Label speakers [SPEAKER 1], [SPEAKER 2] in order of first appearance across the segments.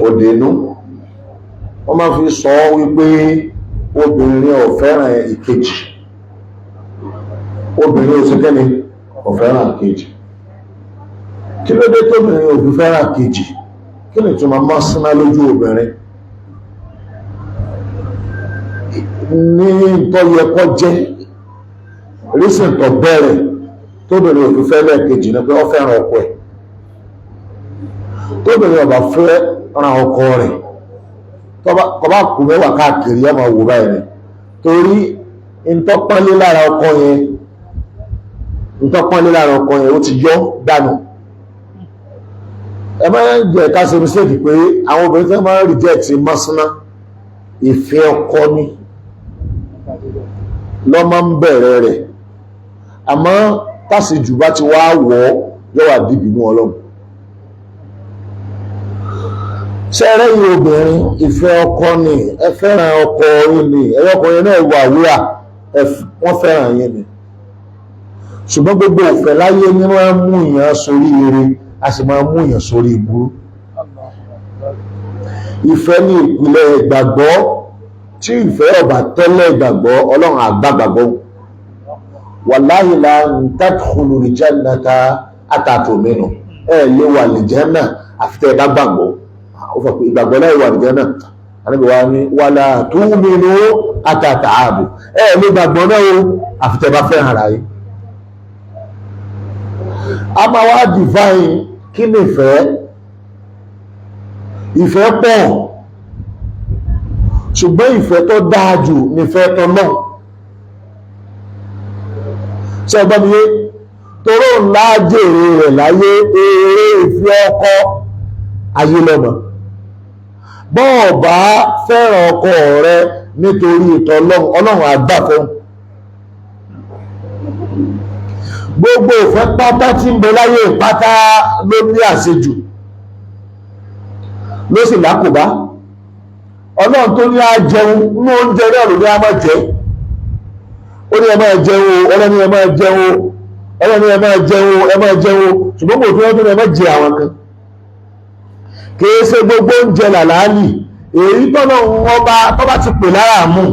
[SPEAKER 1] Òdènú wọ́n máa fi sọ wípé obìnrin ò fẹ́ràn ìkejì, obìnrin ò sí kẹ́ni ò fẹ́ràn ìkejì. Kí ló dé tóbìnrin ò fi fẹ́ràn ìkejì? Kí ni ìtumọ̀ mọ́sánná lójú obìnrin? Ní tó yẹ kó jẹ́ rísìn tó bẹ̀rẹ̀ tóbìnrin ò fi fẹ́ lẹ́ẹ̀kejì ni pé ó fẹ́ràn ọkọ ẹ̀. Tóbìnrin ò bá fẹ́ràn ọkọ rẹ̀, kò bá kú mẹ́wàá káàkiri, ọmọ wò báyìí ni. Torí ntọ́pọ́nlé lára ọkọ yẹn, ntọ́pọ́nlé lára ọkọ yẹn ó ti yọ dànù. Ẹ máa ń jẹ́ ká ṣe mistake pé àwọn obìnrin tí wọ́n máa ń reject mọ́sánná, ìfẹ́ ọkọ ni lọ́ máa ń bẹ̀rẹ̀ rẹ̀. Àmọ́ tásìjù bá ti wá wọ̀ ọ́, yóò wà dìbìnú Ọlọ́run. Sẹ́rẹ́ yìí obìnrin, ìfẹ́ ọkọ ni, ẹ fẹ́ràn ọkọ yín ni, ẹ̀yọ́ ọkùnrin náà wà wíwà, wọ́n fẹ́ràn yín ni. Ṣùgbọ́n gbogbo ìfẹ́ láyé ní máa ń mú èèyàn sórí ire, a sì máa ń mú èèyàn sórí ìburú. Ìfẹ́ ní ìpìlẹ̀ ìgbàgbọ́. Tí ìfẹ́ ọ̀bà tẹ́lẹ̀ ìgbàgbọ́, Ọlọ́run àgbà gbàgbọ́. Wàláhì la tadkhulul jannata hatta tu'minu. Ẹ lè wà lè jẹ́ náà àfi tẹ́ ẹ bá gbàgbọ́. Ó fọ pé ìgbàgbọ́ láì wà nìjẹ́ náà. Ànábì wa ní wala tu'minu hatta ta'abu. Ẹ lè gbàgbọ́ náà o àfi tẹ́ bá fẹ́ràn ara yín. A máa wá define kí ni ìfẹ́. Ìfẹ́ pọ̀, ṣùgbọ́n ìfẹ́ tó dáa jù nífẹ́ tọ́lọ́run. Ṣé ọgbọ́n mi yé? Toró ńlá jèrè rẹ̀ láyé, èrè ìfẹ́ ọkọ ayé lọ́mọ. Bọ́ọ̀ bá fẹ́ràn ọkọ rẹ nítorí ìtọ́lọ́run, Ọlọ́run àgbà fún. Gbogbo ìfẹ́ pátá tí ń bẹ láyé pátá ló ní àṣejù, ló sì lákòbá. Ọlọ́run tó ní á jẹun ní oúnjẹ náà ló ní á má jẹ. Ó ní ẹ máa jẹun o, Ọlọ́run ní ẹ máa jẹun o, Ọlọ́run ní ẹ máa jẹun o, ẹ máa jẹun o. Ṣùgbọ́n kò tún wọ́n tún ní ẹ má jẹ àwọn kan. Kìí ṣe gbogbo oúnjẹ làlálì. Èyí tọ́lọ́ wọn bá tọ́ bá ti pè láràámù,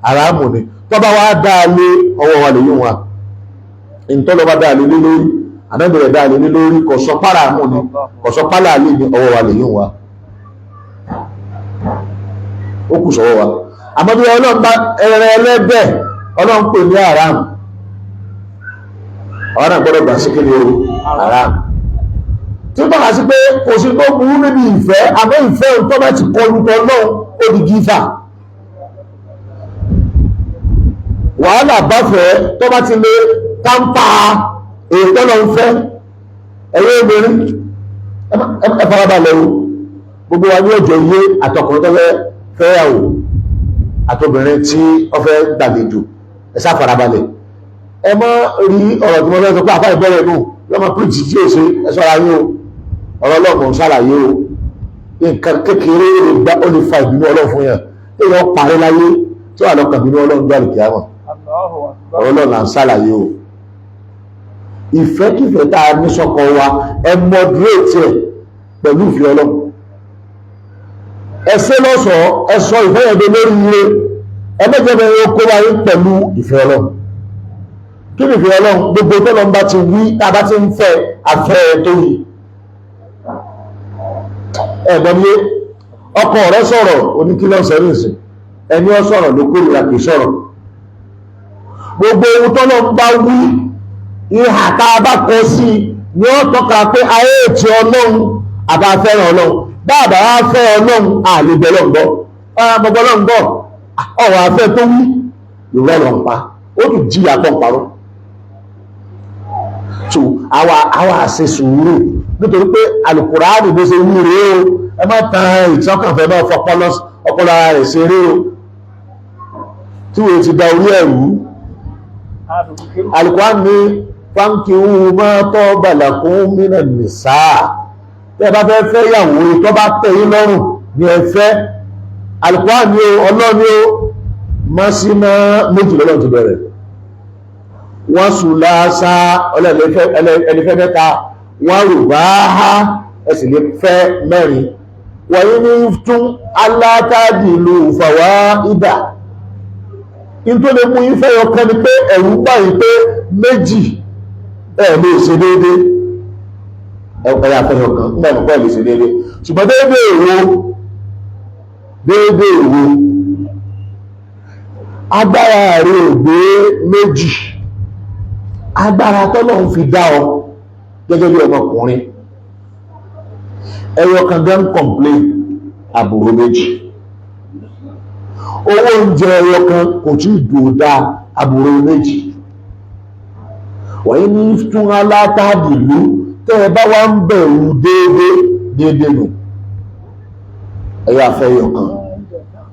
[SPEAKER 1] àràámù ni. Tọ́ bá wá dáa lé ọwọ́ wa lè yún wa. Ìtọ́lọ́ bá dáa lé lórí, ànábìrẹ̀ dáa lé lórí, kò sọ páràámù ni, kò sọ pálàálì ni, ọwọ́ wa lè yún wa. Ó kù sọ́wọ́ wa. Àmọ́ bí Ọlọ́run bá ẹran ẹlẹ́bẹ̀, Ọlọ́run pè ní àràámù. Àwọn náà gbọ́dọ̀ gbà sí kí ni o, àràámù. Tí ó tọ́ka sí pé kò sí tó burú níbi ìfẹ́, àmọ́ ìfẹ́ tó bá ti kọlu tọ́lọ́run ó di gífà. Wàhálà bá fẹ́ tó bá ti lè káńpà èyí tọ́lọ́ ń fẹ́. Ẹ̀yẹ́ obìnrin, ẹ farabalẹ̀ o. Gbogbo wa ní ọjọ́ iye àtọkùnrin tó fẹ́ fẹ́yàwó àtobìnrin tí ó fẹ́ gbàlejò, ẹ sá farabalẹ̀. Ẹ má rí ọ̀rọ̀ tí mo fẹ́ sọ pé àfáà ìbẹ̀rẹ̀ nù lọ́mọ píríjì tí ó ṣe, ẹ ṣọ́ra yín o. Ọ̀rọ̀ Ọlọ́run ń ṣàlàyé o. Nǹkan kékeré ó lè fa ìbínú Ọlọ́run fún yàn. Èèyàn parí láyé tí wà lọ́kàn bínú Ọlọ́run gbé àlùkìyámọ̀. Ọ̀rọ̀ Ọlọ́run là ń ṣàlàyé o. Ìfẹ́kìfẹ́ tá a ní sọ́kọ wa, ẹ moderate ẹ̀ pẹ̀lú ìfẹ́ Ọlọ́run. Ẹ ṣe lọ́sọ̀ọ́, ẹ sọ ìfẹ́ yẹn dé lórí ire. Ẹ mẹ́jọ bẹ̀rẹ̀ ó kó wa yín pẹ̀lú ìfẹ́ Ọlọ́run. Kí ni ìfẹ́ Ọlọ́run? Gbogbo tọ́lọ́run bá ti wí, tá a bá ti ń fẹ́ afẹ́ tó yìí. Ẹ̀gbọ́n mi, ọkọ rẹ sọ̀rọ̀ oníkílọ̀ sẹ́rìnsì, ẹni ọ sọ̀rọ̀ ló kórìíra kì í sọ̀rọ̀. Gbogbo ohun tọ́lọ́run bá wí, ìhà tá a bá kọ sí ni ó tọ́ka pé ayé ètò Ọlọ́run àbá fẹ́ràn Ọlọ́run. Báàbá wa fẹ́ Ọlọ́run, àlè bẹ̀ Ọlọ́run gbọ́. Bọ̀bọ̀ Ọlọ́run gbọ́, ọ̀rọ̀ afẹ́ tó wí, ìrọ̀ lọ̀ ń pa, ó tún jìyà pọ̀ ń parọ́. So àwa ṣe sùúrù nítorí pé Alùkùránì bó ṣe wí rèé o. Ẹ má tan ìtọ́kànfẹ́ náà fọpọlọ ọpọlọ ara rẹ̀ ṣeré o, tí wọ́n ti da orí ẹ̀rú. Alùkùránì ní fankihu ma taba lakum minan nisa. Bí ẹ bá fẹ́ fẹ́ yàwó tó bá tẹ́ yín lọ́rùn ni ẹ fẹ́. Alùkùránì o, Ọlọ́ni o, mọ́síná méjì lọ́lọ́run ti bẹ̀rẹ̀. Wọ́n sùn láásá ẹlẹ́fẹ́ mẹ́ta, wọ́n rò bá há, ẹ sì lè fẹ́ mẹ́rin. Wàyí ní tún alátàdìlù fàwà ìdà in tó lè mú ìfẹ́ ọkàn ni pé ẹ̀rù báyìí pé méjì ẹ̀ lè ṣe déédé, ẹ̀yà fẹ́ ọkàn nígbà mọ̀pẹ́ lè ṣe déédé, ṣùgbọ́n déédé èwo, déédé èwo? Agbára rẹ̀ ò gbé méjì. Agbára tọ́lọ́run fi dá ọ gẹ́gẹ́ bí ọmọkùnrin, ẹyọ kan gan complain, àbúrò méjì. Owó oúnjẹ ẹyọ kan kò tí ì dùn dáa, àbúrò méjì. Wọ̀nyí ní tún alátàdìlú tẹ́ ẹ bá wá ń bẹ̀rù déédé, déédé nù, ẹ̀yà afẹ́yọ̀ kan.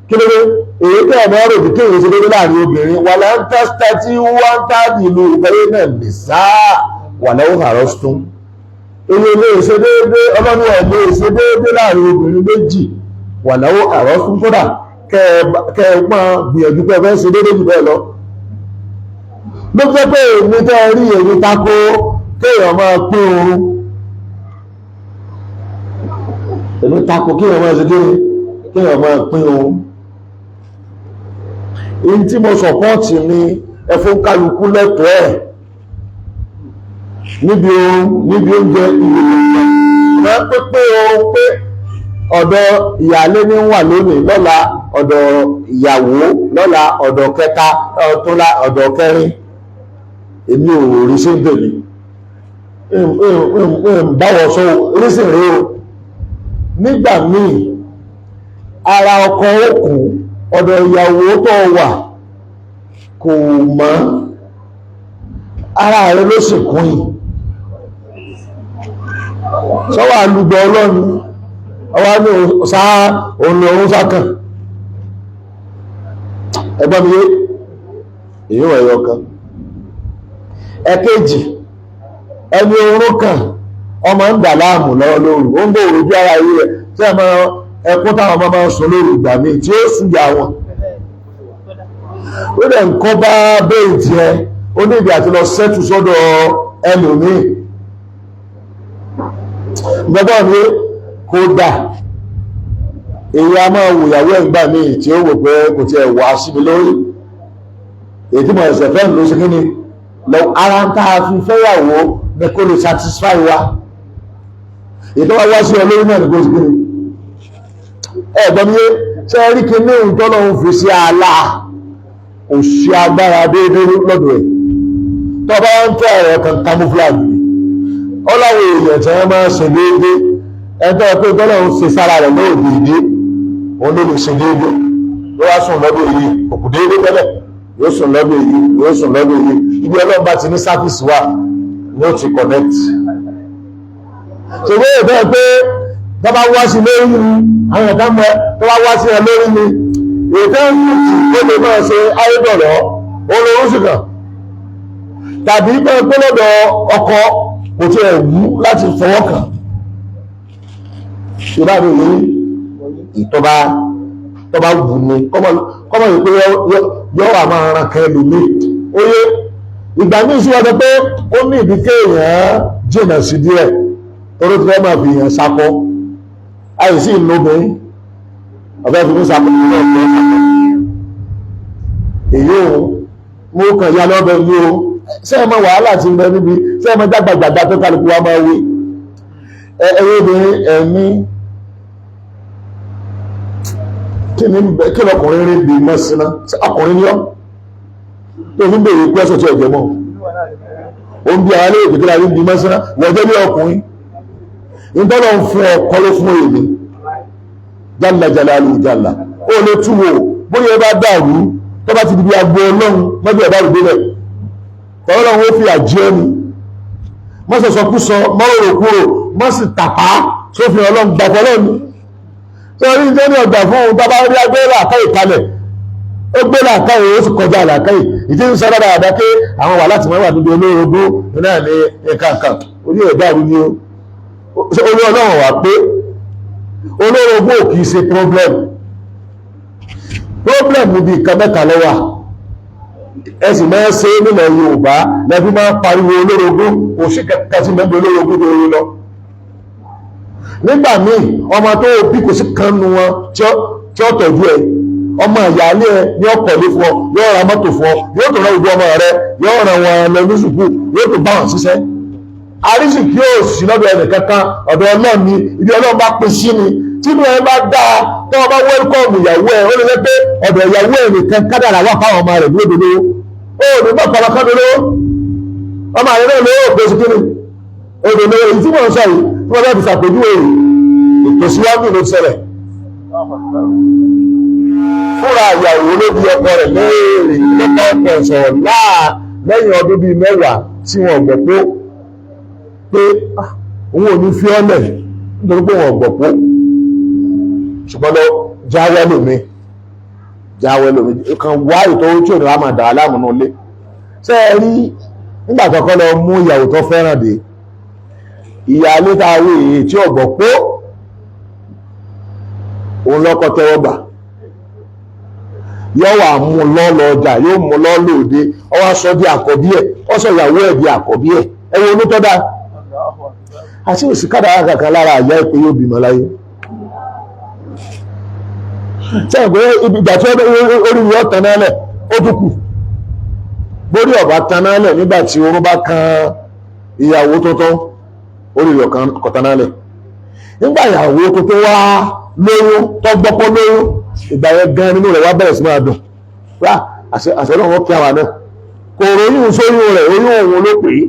[SPEAKER 1] Kí ló dé èyí tẹ́ ẹ̀ máa rò bí kéèyàn ṣe déédé láàrin obìnrin? Wà láńtàstà tí wọ́n ń tàdìlú bẹ́ẹ̀ náà lè sá wà lọ́wọ́ àrọ́sùn. Èyí lè ṣe déédé, ọlọ́run ẹ̀ lè ṣe déédé láàrin obìnrin méjì wà lọ́wọ́ àrọ́sùn, kódà kẹ́ ẹ máa gbìyànjú pé ẹ fẹ́ ṣe déédé jù bẹ́ẹ̀ lọ. Ló jẹ́ pé èmi tẹ́ rí èmi tako kéèyàn máa pín oorun, èmi tako kéèyàn máa ṣe kéèyàn máa pín oorun. Èyí tí mo sọ̀pọ́ọ̀tì ni ẹ fún kálukú lẹ́tọ̀ọ́ ẹ̀ níbi oorun, níbi oúnjẹ, ìwé ìwé pípé oorun, pé ọ̀dọ̀ ìyáálé ní wà lónìí, lọ́la ọ̀dọ̀ ìyàwó, lọ́la ọ̀dọ̀ kẹta, ọ̀túnla ọ̀dọ̀ kẹrin. Èmi ò rí sí bèbí báwọ̀ sọ rísìn rí o. Nígbà míì ara ọkọ òkun ọ̀dọ̀ ìyàwó tó wà kò mọ́, ara rẹ̀ ló sì kún yìí, sọ́wọ́ àlùgbọ̀ ọlọ́run ọwá ní sáà òun ni òun sákàn. Ẹgbọ́n mi yé, èyí wọ̀ ẹ̀yọ kan. Ẹ̀kejì, ẹni orún kan ọmọ ń dà láàmú lọ́wọ́ lóru, ó ń bò òròjú ara yìí rẹ̀ tí a máa ẹkún táwọn ọmọ máa ń sùn lóru ìgbà míì tí ó sùn yà wọn. Ó dẹ̀ ń kọ́ bá bẹ́ẹ̀ tiẹ̀, ó ní ìdí àti lọ sẹ́tù sọ́dọ̀ ẹlòmíì. Gbọ́dọ̀ mi kó dà, èyí a máa wò ìyàwó ẹ̀ ńgbà míì tí ó wò pé kò tiẹ̀ wá sí mi lórí èyí tí mo ẹ̀sẹ̀ fẹ́ ló ṣe kí ni lọ. Ara ń tá a fi fẹ́yàwó ni kó lè satisfy wa. Èyí tó wá wá sí ọ lórí náà ni kó ṣe kí ni. Ẹ gbọ́n mi yé, ṣé ẹ rí kí ní ìtọ́lọ́hún fi sí àlà kò sí agbára déédéé lọ́dọ̀ ẹ̀ tó bá ń tẹ́ ẹ̀rọ kan camouflage ni. Ọláwọ̀ èèyàn tí wọ́n máa ń ṣe déédéé, ẹjọ́ pé tọ́lọ́hún ṣe sára rẹ̀ náà déédéé, òun ló lè ṣe déédéé. Ló wá sùn lọ́dọ̀ èyí òkú déédéé tẹ́lẹ̀, yóò sùn lọ́dọ̀ èyí, yóò sùn lọ́dọ̀ èyí. Ibi ọlọ́run bá ti ní sáfìsì wà ní ó ti connect. Ṣùgbọ́n èdè pé tó bá wá sí lórí ni àwọn ẹ̀dá mọ́, tó bá wá sí ẹ lórí ni ètò ìkùtì tó lè máa ṣe ayédọ̀rọ̀ olóró sì kàn, tàbí pé lọ́dọ̀ ọkọ kò tí ẹ̀ wú láti fọwọ́ kàn. Ṣùgbọ́n àmì yìí ìtọ́ba tọ́ba wù ní kọ́mọ̀ yìí pé yọ́ wà máa ran kan ẹlòmíì. Oye ìgbà míì sí wọ́n pé ó ní ìdí kéèyàn jìnà sí díẹ̀ torí tí wọ́n máa fi yàn sakọ àìsí ìlóbìnrin ọ̀fẹ́ fi ní sakọ ní ọ̀fẹ́ sakọ. Èyí ò mú kàn ya lọ́bẹ̀ ní o. Ṣé ẹ mọ wàhálà tí ń bẹ níbi, ṣé ẹ mọ jágbàjàgbà tó kálukú wa máa wí? Ẹ̀yin obìnrin ẹ̀mí kí ni kí lọkùnrin rí bí mọ́ síná? Ọkùnrin ni ọ́ tó fi ń béèrè pẹ́sọ̀ tí ọ̀jẹ̀ mọ́ ó ń bí ara lè kékeré ayé ń bí mọ́ síná. Wọ́n jẹ́ bí ọkùnrin ìtọ́lọ̀ ń fún ọkọ ló fún èmi jálá jálá alù jálá ó lè túwò bóyá ẹ bá dàrú tó bá ti di bí agbo ọlọ́run mọ́jú ẹ̀ bá rù délẹ̀ tọ́lọ́run ó fi àjẹ́ ni mọ́sọ̀sọ́kúsọ mọ́rò kúrò mọ́sì tàpá sófin ọlọ́run gbàgbọ́ ọlọ́run sọ́rí jẹ́ ní ọgbà fún ohun tàbá rí agbé làákàyè kalẹ̀, ó gbé làákàyè ó sì kọjá làákàyè. Ìdí ń sọ dáadáa àdá pé àwọn wà láti mọ́wà níbi olóorogún náà ní nǹkan kan orí ẹ̀dá rí ni ó orí ọlọ́run wà pé olóorogún ò kìí ṣe problem. Problem níbi nǹkan mẹ́ta ló wà. Ẹ sì máa ń ṣe nílẹ̀ Yorùbá lẹ́bí máa ń pariwo olórogún, kò sí kẹta sí mẹ́bí olórogún tó rí lọ. Nígbà míì ọmọ tó bí kò sí kan nu wọn tí ó tọ́jú ẹ, ọmọ ìyáálé ẹ ní ọkọ̀ lé fún ọ, yóò ra mọ́tò fún ọ, yóò tó rán gbogbo ọmọ rẹ, yóò ràn wọn lọ ní sùkúù, yóò tó bá wọn ṣiṣẹ́. Àrísìkí ò sí lọ́dọ̀ ẹnì kankan, ọ̀dọ̀ Ọlọ́run ni, ibi Ọlọ́run bá pín sí ni. Tínú ẹ bá dáa tó o bá wẹ́lkọ̀mù ìyàwó ẹ, ó lè jẹ́ pé ọ̀dọ̀ ìyàwó ẹ nìkan kádàrà wà fáwọn ọmọ rẹ̀ ní òdòdó. Ó ní bá pàmò kan lówó, ọmọ rẹ̀ náà lówó òpó sí kíni òdòdó. Èyí tí mò ń sọ yìí tí wọ́n bá fi ṣàpèjúwe ìtòsíwájú ló ṣẹlẹ̀. Fúnra ìyàwó ló bí ọkọ rẹ̀ léèrè lọ́kọ̀ ọkọ̀ sọ̀rọ̀ láà lẹ́yìn ọdún bíi mẹ́wàá tí wọ́n gbọ́ pé òun ò ní fi ọ́lẹ̀ nítorí pé wọ́n gbọ́ pé, ṣùgbọ́n lọ jáwé lómi kan wá ìtọ́wó tí ò ní wá máa dà á láàmú náà lé. Ṣé ẹ rí nígbà tó kọ́ lọ mú ìyàwó tó fẹ́ràn dé, ìyáálé tá a wí èyí tí ò gbọ́ pé òun lọ́kọ tẹ́wọ́ gbà, yóò wà mú lọ́lọ́ ọjà, yóò mú lọ́lọ́ òde, ó wá sọ di àkọ́bí ẹ̀, ó sọ ìyàwó ẹ̀ di àkọ́bí ẹ̀. Ẹ wo onítọ́dá àti òsì kádàrá kankan lára àyà ìpè yóò bímọ láyé. Ṣé ẹ pé ìgbà tí orí yóò tan náà lẹ̀ ó tún kù, bórí ọ̀bá tan náà lẹ̀ nígbà tí orún bá kan ìyàwó tuntun, orí rẹ̀ kò tan náà lẹ̀. Nígbà ìyàwó tuntun wá lóyún tó gbọ́pọ́ lóyún, ìgbà yẹn gan nínú rẹ̀ wá bẹ̀rẹ̀ sí máa dùn rà, àṣẹ náà wọ́n kí àwa náà kò ròyìn sóyún rẹ̀, oyún òun ló pè é.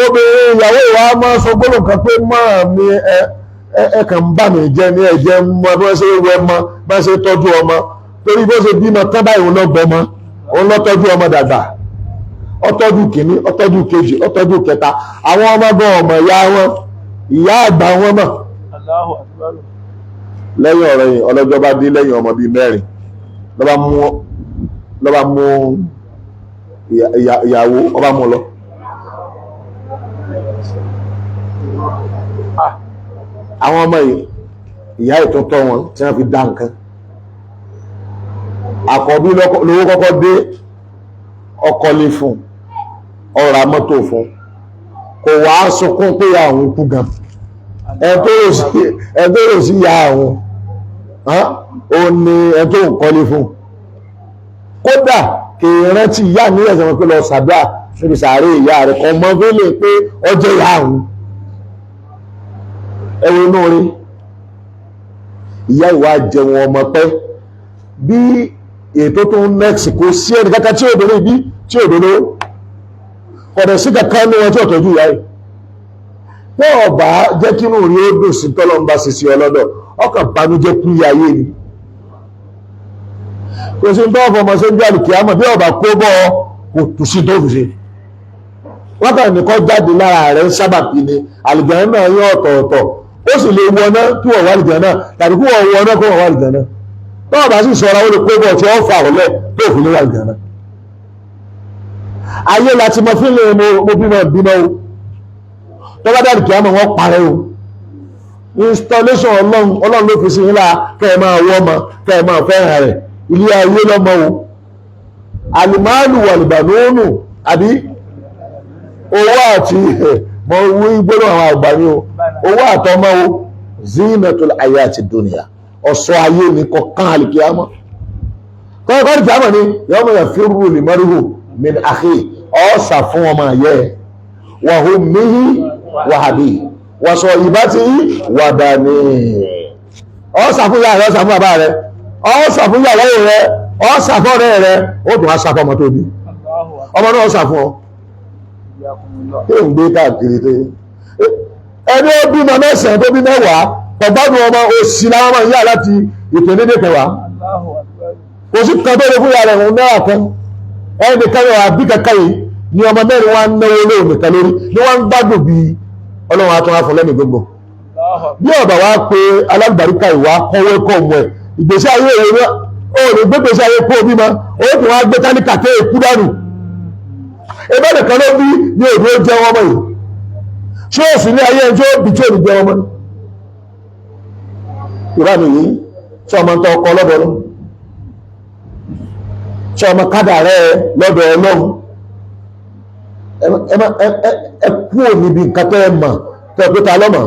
[SPEAKER 1] Obìnrin ìyàwó ìwà máa sọ gbólóhùn kan pé máa mi ẹ kàn ń bà mí jẹ́ ní ẹ̀jẹ̀ mọ bí wọ́n ṣe wẹ ọmọ, bí wọ́n ṣe tọ́jú ọmọ, torí bó ṣe bímọ tán báyìí òun lọ gbọmọ, òun lọ tọ́jú ọmọ dàgbà, ọtọ́jú kìíní, ọtọ́jú kejì, ọtọ́jú kẹta, àwọn ọmọ gan ọmọ ìyá wọn, ìyá àgbà wọn mọ̀. Lẹ́yìn ọ̀rẹ́ yìí ọlọ́jọ́ bá dé lẹ́yìn ọmọ bíi mẹ́rin lọ́ba mú ìyàwó ọba mú lọ. Àwọn ọmọ yìí ìyá ìtọ́tọ́ wọn tí wọ́n fi dá nǹkan. Àkọ́bí lówó kọ́kọ́ dé, ọkọ lè fún, ọ̀rà mọ́tò fún, kò wá sunkún pé àwọn kú gan. Ẹ tó rò sí ìyá àwọn ó ní ẹ tó ń kọ́lé fún. Kódà kì í rántí ìyá ní ẹ̀sẹ̀ wọn pé lọ sàdúrà níbi sàárè ìyá rẹ̀ kọ́ mọ́ fílẹ̀ pé ọjọ́ ìyá àwọn. Ẹ wo inú rí ìyá ìwà jẹun ọmọ pẹ́ bí ètò tó ń nẹ́ẹ̀sì kò sí ẹnì kankan tí obìnrin bí tí òdodo kọ̀dọ̀ sí kankan ní wọn tí ò tọ́jú ìyá yìí. Bọ́ ọ̀bá jẹ́ kí inú rí ó dùn sí tọ́lọ́mbà sì sí ọlọ́dọ̀, ọkàn banújẹ́ kú ìyá ayé ni. Kò sí tó ọ̀fọ̀ ọmọ sójú àlùkìyámọ̀ bí ọ̀bá kó bọ́ kò tù sí tó fi ṣe. Wọ́n kàn ní kọ́ jáde lára rẹ̀ ń sábàbí ni àlùjànnú náà yọ ọ̀tọ̀ọ̀tọ̀, ó sì lè wọná kí wọ́n wà àlùjànnú náà tàbí kí wọ́n wọná kí wọ́n wà àlùjànnú náà. Tọ́wọ́ bá sì sọ̀rọ̀ ó lè kó bọ̀ tí ó fà ọ̀lẹ́ tó fi ní wà àlùjànnú náà. Ayé láti mọ fílẹ̀ mo bímọ bímọ o, tọ́ba dàbí kí á mọ̀ wọ́n parẹ́ o. Installation ọlọ́run ọlọ́run ló fi sí ńlá kẹ́ ẹ máa wọ́ ọmọ kẹ́ ẹ máa fẹ́ràn rẹ̀, ilé ayé lọ́mọ o. Àlùmáàlù wàlùbànúnù àbí owó àti mọ owó gbọ́dọ̀ àwọn àgbà ni o, owó àtọmọ o, zinatul hayati dunya, ọ̀ṣọ́ ayé ni kọ̀ọ̀kan àlìkíyàmọ́ kọ́kọ́ àlìkíyàmọ́ ni yawma yafirru al-mar'u min akhi, ọ̀sà fún ọmọ ayẹ́ wa ummihi wa abihi wa sahibatihi wa banihi, ọ̀sà fún ìyá rẹ̀, ọ̀sà fún bàbá rẹ̀, ọ̀sà fún ìyàwó rẹ̀, ọ̀sà fún ọ̀rẹ́ rẹ̀, ó tún wá sá fún ọmọ tó bí, ọmọ náà ọ̀sà fún ọ. Kí n gbé káàkiri tó ẹni ó bímọ mẹ́sàn-án tó bí mẹ́wàá ọ̀gbádùn ọmọ òsì làwọn ọmọ ìyá láti ìpínlẹ̀ kẹwàá, kò sí kan tó lè fún ìyá rẹ̀ òun náírà kan, ẹnì kan yóò àbí kankan yìí ni ọmọ mẹ́rin wá ń náwó lóun nìkan lórí ni wọ́n ń gbádùn bí ọlọ́run atún afọ lẹ́nu gbogbo. Bí ọ̀bà wa pé alágbàríkà ìwà kọ́wé kọ́ ọmọ ẹ̀ ìgbésí ayé òun ó lè gbé gbèsè ayé kó omi mọ́, ó tún wá gbé tálíkà tó èkú dànù. Ebe nìkan ló bí ní òde ó jẹun ọmọ yìí, ṣé òsì ní ayé ẹni tí ó bí tí ò ní jẹun ọmọ ni? Ìrá mi yìí tí ọmọ ń tọ́ ọkọ lọ́dọ̀ ọlọ́run, tí ọmọ kádà rẹ lọ́dọ̀ ọlọ́run, ẹ kúrò níbi nǹkan tó ẹ mọ̀ Tẹ́ pé ta lọ́mọ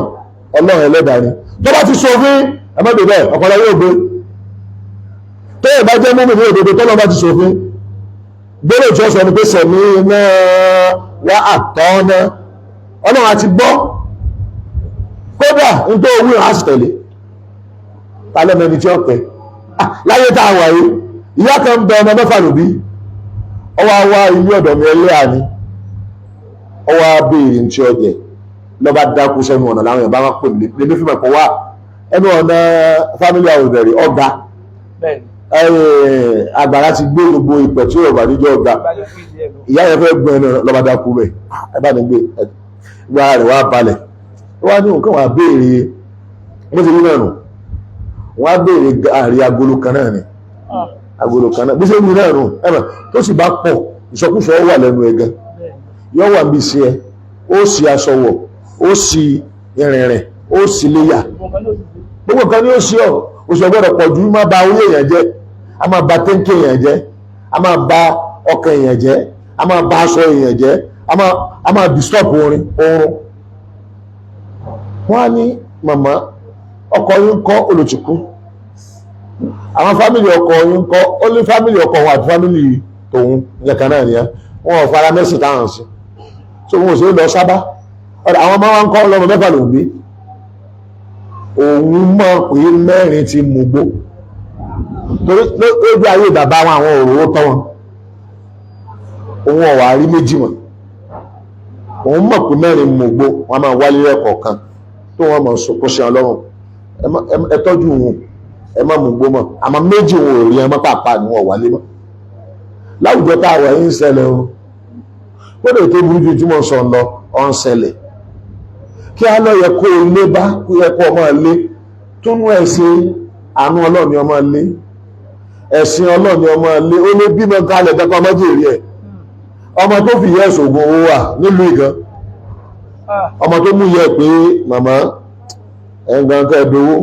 [SPEAKER 1] Ọlọ́run ẹlẹ́dàá ni tó bá ti ṣòfin, ẹ má débẹ̀, ọ̀pọ̀lọpọ̀ yóò gbé. Tó yẹ bá jẹ́ mú mi ní òdodo, tọ́lọ́ bá ti ṣòfin, gbọ́dọ̀ tí ó sọ ni pé sẹ̀mí náà wá àtọ́ náà, Ọlọ́run àti gbọ́, kódà n tó wí hàn á sì tẹ̀lé. Ta lọ́mọ ẹni tí ó pẹ́ láyé tá a wà yìí? Ìyá kan ń bẹ, ọmọ mẹ́fà lòbí. Ọwọ́ wá ilé ọ̀dọ̀ mi, ẹlẹ́à ni. Ọwọ́ béèrè ní tí ó jẹ, lọ́ba dákú sẹ́nu ọ̀nà. Láwọn èèyàn bá wá pè mí lèmi fún ẹ̀kọ́ wá ẹnu ọ̀nà family house bẹ̀rẹ̀ ọ̀gá. Agbára ti gbé gbogbo ìpẹ̀ tí yóò bá níjọ́ ọ̀gá. Ìyá yẹn fẹ́ gbọ́n ẹnu, lọ́ba dákú bẹ̀. Ẹ bá ní gbé gba rẹ̀ wá balẹ̀. Wọ́n á ní nǹkan wà béèrè bó ti rí náà nù. Wọ́n á béèrè gààrí agolo kan náà ni, agolo kan náà bí ṣe ń wí náà nù. Ẹ̀mọ̀ tó sì bá pọ̀, ìsọkúsọ wà lẹ́nu ẹ̀ gan, yóò wà níbi iṣẹ́ ẹ, ó sì aṣọ wọ̀, ó sì ìrìnrìn, ó sì léyà, gbogbo nǹkan ni ó sì ọ. Oṣù ọgbọ́dọ̀ pọ̀ jù, má ba orí èèyàn jẹ́, a máa ba téńké èèyàn jẹ́, a máa ba ọkàn èèyàn jẹ́, a máa ba aṣọ èèyàn jẹ́, a máa disturb orin oorun. Wọ́n á ní, màmá, ọkọ yín kọ́? Olùtìkú. Àwọn family ọkọ yín kọ́? Ó ní family ọkọ wọn àti family tòun nìkan náà nìyẹn, wọn ò fara mẹ́sìn táwọn sí, so wọn ò sí lọ sábà. Ọ̀dà àwọn ọmọ wa ń kọ́? Lọ́mọ mẹ́fà lòún bí. Òun mọ̀ pé mẹ́rin ti mú gbó, torí lójú ayé bàbá wọn, àwọn òróró tọ́ wọn. Òun ọ̀wà rí méjì mọ̀. Òun mọ̀ pé mẹ́rin mú gbó. Wọn máa wálé ẹ̀kọ̀ọ̀kan tó wọn mọ̀ sunkún sí Ọlọ́run, ẹ tọ́jú òun, ẹ má mú gbó mọ́. Àmọ́ méjì òun ò rí ẹ mọ́ pàápàá ni wọn wálé mọ́. Láwùjọ tá a wà yín ń ṣẹlẹ̀ o. Kódà tó burú ju tí mo sọ lọ, ọ ń ṣẹlẹ̀. Kí á lọ yẹ kó o lé bá kó yẹ kó o máa lé túnú ẹ̀ ṣe. Àánú Ọlọ́ọ̀ni ọmọ lé, ẹ̀sìn Ọlọ́ọ̀ni ọmọ lé. Ó lé bímọ kalẹ̀ kankan ọmọ jèrè ẹ̀. Ọmọ tó fi yẹ ẹ̀sùn owó wà nílùú ìgan, ọmọ tó mú yẹ pé màmá ẹ̀ǹgàn kẹ́ ẹ̀ dowó,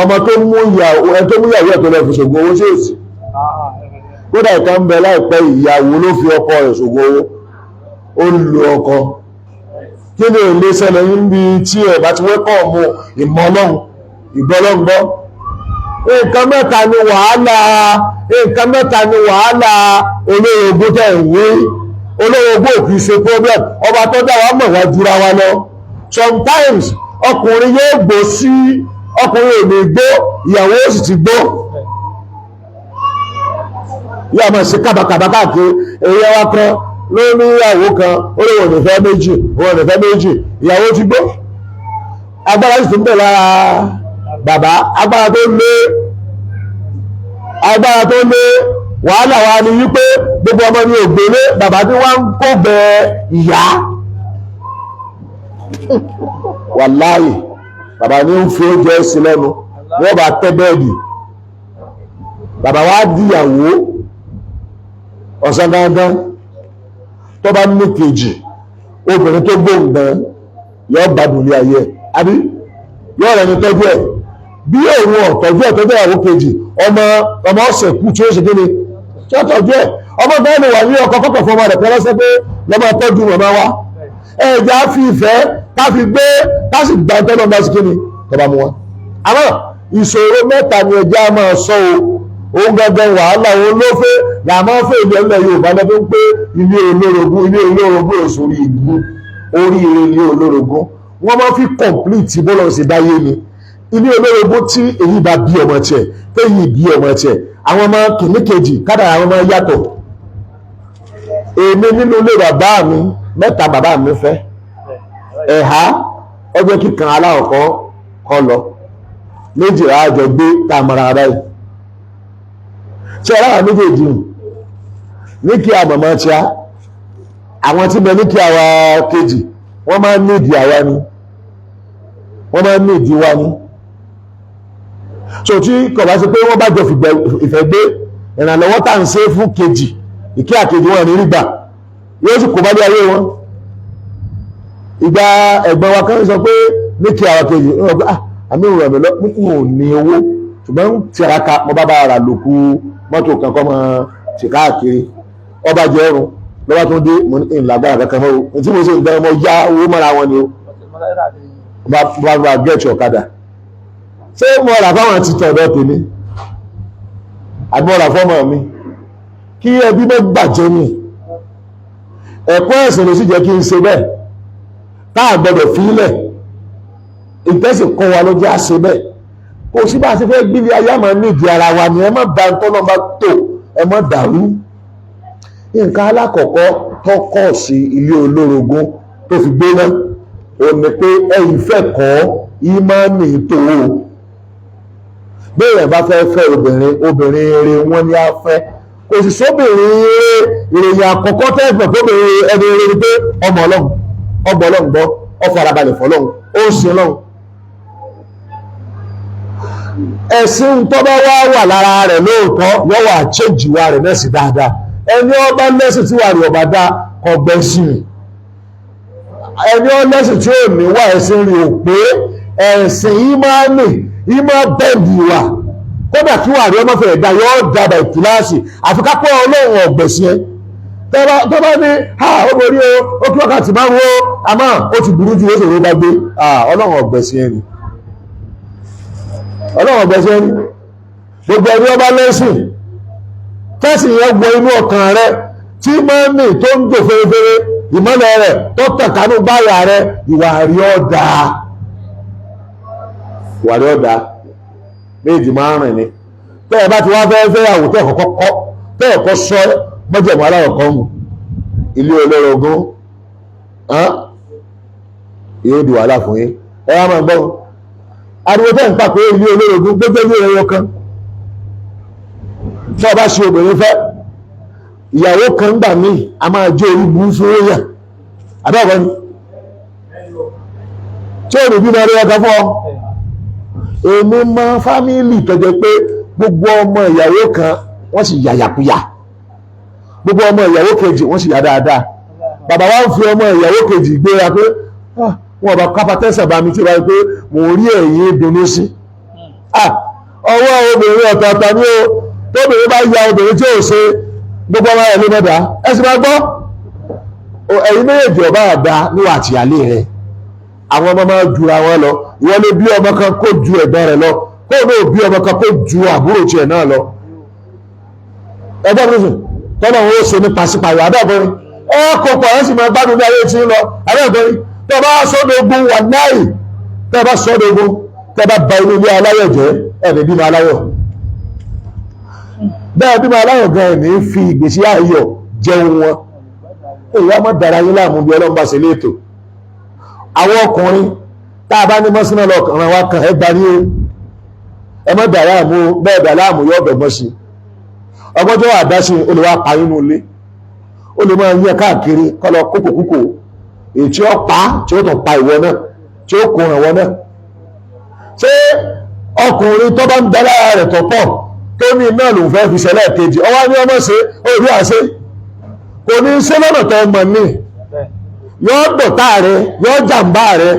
[SPEAKER 1] ọmọ tó mú ìyàwó ẹ̀, tó mú ìyàwó ẹ̀ tó lọ fi ṣògùn owó sí òsì. Kódà ìkan ń bẹ láìpẹ́, ìyàwó ló fi ọkọ rẹ̀ ṣògùn owó, ó lu ọkọ. Kí ni èlé ṣẹlẹ̀ níbi tí ẹ̀ bá ti wẹ́kọ̀ mú ìmọ̀ Ọlọ́run, ìgbọ́ Ọlọ́run gbọ́? Nǹkan mẹ́ta ni wàhálà, nǹkan mẹ́ta ni wàhálà olórogún tẹ̀ ń wí. Olórogún ò kìí ṣe problem. Ọba tó dá wa mọ̀ wá jura wa lọ. Sometimes ọkùnrin yóò gbó sí, ọkùnrin ò ní gbó, ìyàwó ó sì ti gbó, yóò máa ṣe kábàkàbà káàkiri. Èyí wa kan ló ní ìyàwó kan, ó lè wọ́n ní fẹ́ méjì, wọ́n ní fẹ́ méjì. Ìyàwó ti gbó, agbára sì tún bẹ̀ lára bàbá, agbára tó lé, agbára tó lé. Wàhálà wa ni wípé gbogbo ọmọ ní ògbélé bàbá tí wọ́n ń kó bẹ ìyá. Wàláyì, bàbá ní ń fi oúnjẹ sí lẹ́nu, wọ́n bá tẹ́ bẹ́ẹ̀dì. Bàbá wa díyàwó ọ̀sán dandan. Tó bá ní kejì, obìnrin tó gbóǹgbọ́n yóò gbádùn ilé ayé ẹ̀, àbí yóò rẹ̀ ní tọ́jú ẹ̀. Bí òun ọ̀tọ́jú ẹ̀, tọ́jú ìyàwó kejì, ọmọ ọmọ ọ̀sẹ̀ kú tí ó ṣe kíni tí ó tọ́jú ẹ̀. Ọmọ bẹ́ẹ̀ ni wà ní ọkọ̀ kọ́kọ́ fún ọmọ rẹ̀ pẹ́ lọ́sẹ̀ pé lọ́mọ tọ́jú màmá wa. Ẹ̀já fi ìfẹ́ ká fi gbé, ká sì gbà tọ́lọ́ bá sí kíni tó bá mú wa. Àmọ́ ìṣòro mẹ́ta ni ẹja máa sọ o. Òun gangan wàhálà, òun ló fẹ́ làmọ́ fẹ́ ilé ilẹ̀ Yorùbá lọ́fẹ́ ń pé ilé olórogún. Ilé olórogún òṣòrí ìgbó oríire. Ilé olórogún, wọ́n máa fi complete bọ́lọ̀ sí dáyé ni. Ilé olórogún, tí èyí bá bí ọmọ tiẹ̀, téyì bí ọmọ tiẹ̀, àwọn ọmọ kìíní kejì kádàrá àwọn ọmọ yàtọ̀. Èmi nínú ilé bàbá mi, mẹ́ta bàbá mi fẹ́ ẹ̀há. Ọjọ́ kíkan aláwọ̀kọ́ kọ́ lọ, méjìlá àjọ gbé tá a mọ̀ra báyìí. Tí ọ̀rọ̀ àwọn méjèèjì ní kí a mọ̀mọ́ tí a àwọn tí bẹ ní kí àwa kejì, wọ́n máa ń nídìí àwa ni, wọ́n máa ń nídìí wa ni. So tí kò bá ṣe pé wọ́n bá jọ ìfẹ́ gbé, ìrànlọ́wọ́ tá à ń ṣe fún kejì, ìkí àkejì wọn ní rí gbà, yóò sì kó bá dé ayé wọn. Ìgbà ẹ̀gbọ́n wa kan sọ pé ní kí àwa kejì wọ́n gbé àmì ìrọ̀ mi lọ n ò ní owó, ṣùgbọ́n ń tiraka, mo bá bá ra lòkù mọ́tò kan kọ́ mọ́ tì káàkiri. Ọba jẹ́ ẹrùn Lọ́wọ́ tó dé, mo ní ìlàgbára kankan mọ́ o, tí mo ṣe ń gbẹ́ ọmọ yá owó mọ́ra wọn ni o. Bá bá gẹ̀ẹ́tì ọ̀kadà, ṣé mo rà fáwọn ti tọ̀dọ̀ tèmi àbí mo rà fọ́mọ mi? Kí ẹbí mọ́ gbàjẹ́ ni. Ẹ̀kọ́ ẹ̀sìn ló sì jẹ́ kí n ṣe bẹ́ẹ̀, táà gbọ́dọ̀ fílẹ̀ ìtẹ́sì kọ́ wa ló jẹ́ àṣẹ bẹ́ẹ̀. Kò sí bá a ṣe fẹ́ gbílé ayé, àmọ́ nídìí ara wa ni. Ẹ má ba ntọ́nà bá tò, ẹ má dàrú. Nǹkan alákọ̀ọ́kọ́ tọ́kọ̀ sí ilé olórogún tó fi gbóná ò ní pé ẹ̀yìn fẹ́ kọ́ ìmánì tó o. Béèyàn bá fẹ́ fẹ́ obìnrin, obìnrin eré wọn ni a fẹ́. Kò sì sóbìnrin eré. Ìròyìn àkọ́kọ́ tẹ́fẹ̀ fóbìnrin ẹni eré ni pé ọmọ ọlọ́run, ọgbọ ọlọ́run gbọ́, ó farabalẹ̀ fọlọ́run, ó ń sin ọlọ́run. Ẹ̀sìn tó bá wá wà lára rẹ̀ lóòótọ́ yóò wà chéjì wa rẹ̀ náà sí dáadáa. Ẹni ọba lẹ́sìn tí wà rí ọba dá ọgbẹ́sìn, ẹni ọ lẹ́sìn tí ò ní wà ẹ̀sìn rí ò pé. Ẹ̀sìn ìmánì ìmọ̀ bẹ́ẹ̀dì wà, kódà kí wà rí ọmọ fẹ̀rẹ̀ dá yóò dábàá ìtìláàsì, àfi kápẹ́ ọlọ́run ọ̀gbẹ̀sìn ẹ. Tó bá ní ha ó borí o, ó kí wákàtí márùn ó, àmọ́ ó ti burú ju, ó ṣòro bá gbé ọlọ́run ọ̀gbẹ̀sìn ẹ ni. Ọlọ́run ọ̀gbẹ̀sìn ẹ ni. Gbogbo ẹni ọba lẹ́sìn tẹ́sìn yẹn wọ inú ọkàn rẹ, tí mọ́mì tó ń jò fèrèfèrè, ìmọ́lẹ̀ rẹ̀ tó tàn kánú báyà rẹ, ìwà rí ọ̀dà, ìwà rí ọ̀dà méjì máa ń rìn ni. Tẹ́ ẹ bá ti wá fẹ́ fẹ́ àwò, tẹ́ ẹ kọ́kọ́ kọ́, tẹ́ ẹ kọ́ sọ mọ́jẹ̀mú aláwọ̀ kan mù ilé olórogún yóò di wàhálà fún yín. Ẹ wá máa gbọ́ ariwo tẹ́ ń pa pé ilé olórogún gbogbo ilé ẹyọ kan. Tí ọba ṣe obìnrin fẹ́ ìyàwó kan gbà míì, a máa jẹ́ orí burú fún èèyàn. Àbẹ́ẹ̀kọ́ ni tí ò ní bí máa rí ọkọ̀ fún ọ. Èmi mọ fámìlì tó jẹ́ pé gbogbo ọmọ ìyàwó kan wọ́n sì yàyàkuyà, gbogbo ọmọ ìyàwó kejì wọ́n sì yà dáadáa. Bàbá wa ń fi ọmọ ìyàwó kejì gbéra pé wọn bá kápá tẹ́sán bá mi tí wọ́n pé mò ń rí ẹ̀yìn dunnú sí. Ọwọ́ obìnrin ọ̀tọ̀ọ̀tọ̀ ni ó. Tóbìnrin bá ya obìnrin tí ò ṣe, gbogbo ọmọ rẹ̀ ló mọ̀dá. Ẹ sì máa gbọ́, ẹ̀yin méjèèjì ọba àdá níwà àtìyálé rẹ̀, àwọn ọmọ máa jura wọn lọ. Ìwọ ló bí ọmọ kan kó ju ẹ̀gbọ́n rẹ̀ lọ, kó ló bí ọmọ kan kó ju àbúrò tiẹ̀ náà lọ. Ẹgbẹ́ mi sùn tọ́lọ̀ ń ṣe ní pàṣípààrọ̀ abẹ́ẹ̀kọ́rin ẹ kò pọ̀, ẹ sì máa gbádùn bí ayé ti ń lọ. Abẹ́ẹ̀kọ́rin tẹ́ bá sọ́dọ̀ ogun wà náì, tẹ́ bá sọ́dọ̀ ogun, tẹ́ bá ba inú ilé aláyọ̀ jẹ́, ẹ̀ ní bímọ aláyọ̀. Bẹ́ẹ̀ bímọ aláyọ̀ gan ẹ̀ ní fi ìgbésí ayọ̀ jẹun wọn. Èyí á má dára yín láàmú bí ọlọ́run bá ṣe léètò. Àwọn ọkùnrin tá a bá ní mọ́sínà lọ́kàn wa kan ẹ gbarí o, ẹ má dà láàmú o. Bẹ́ẹ̀ dà láàmú yóò dọ̀gbọ́n sí ọgbọ́n tó wà dá sí, o lè wá pa inú ilé, o lè máa yẹ káàkiri kọ́ lọ kókò kúkò èyí tí ó pa, tí ó tàn pa ìwọ náà, tí ó kó ìwọ náà. Ṣé ọkùnrin tó bá ń da lára rẹ̀ tó pọ̀ tó ní náà lòun fẹ́ fi ṣẹlẹ̀ kejì, ọwọ́ ní ọmọ ṣe orí àṣẹ kò ní ṣe lọ́nà tó mọ̀ ní yóò dọ̀tá rẹ, yóò jàǹbá rẹ,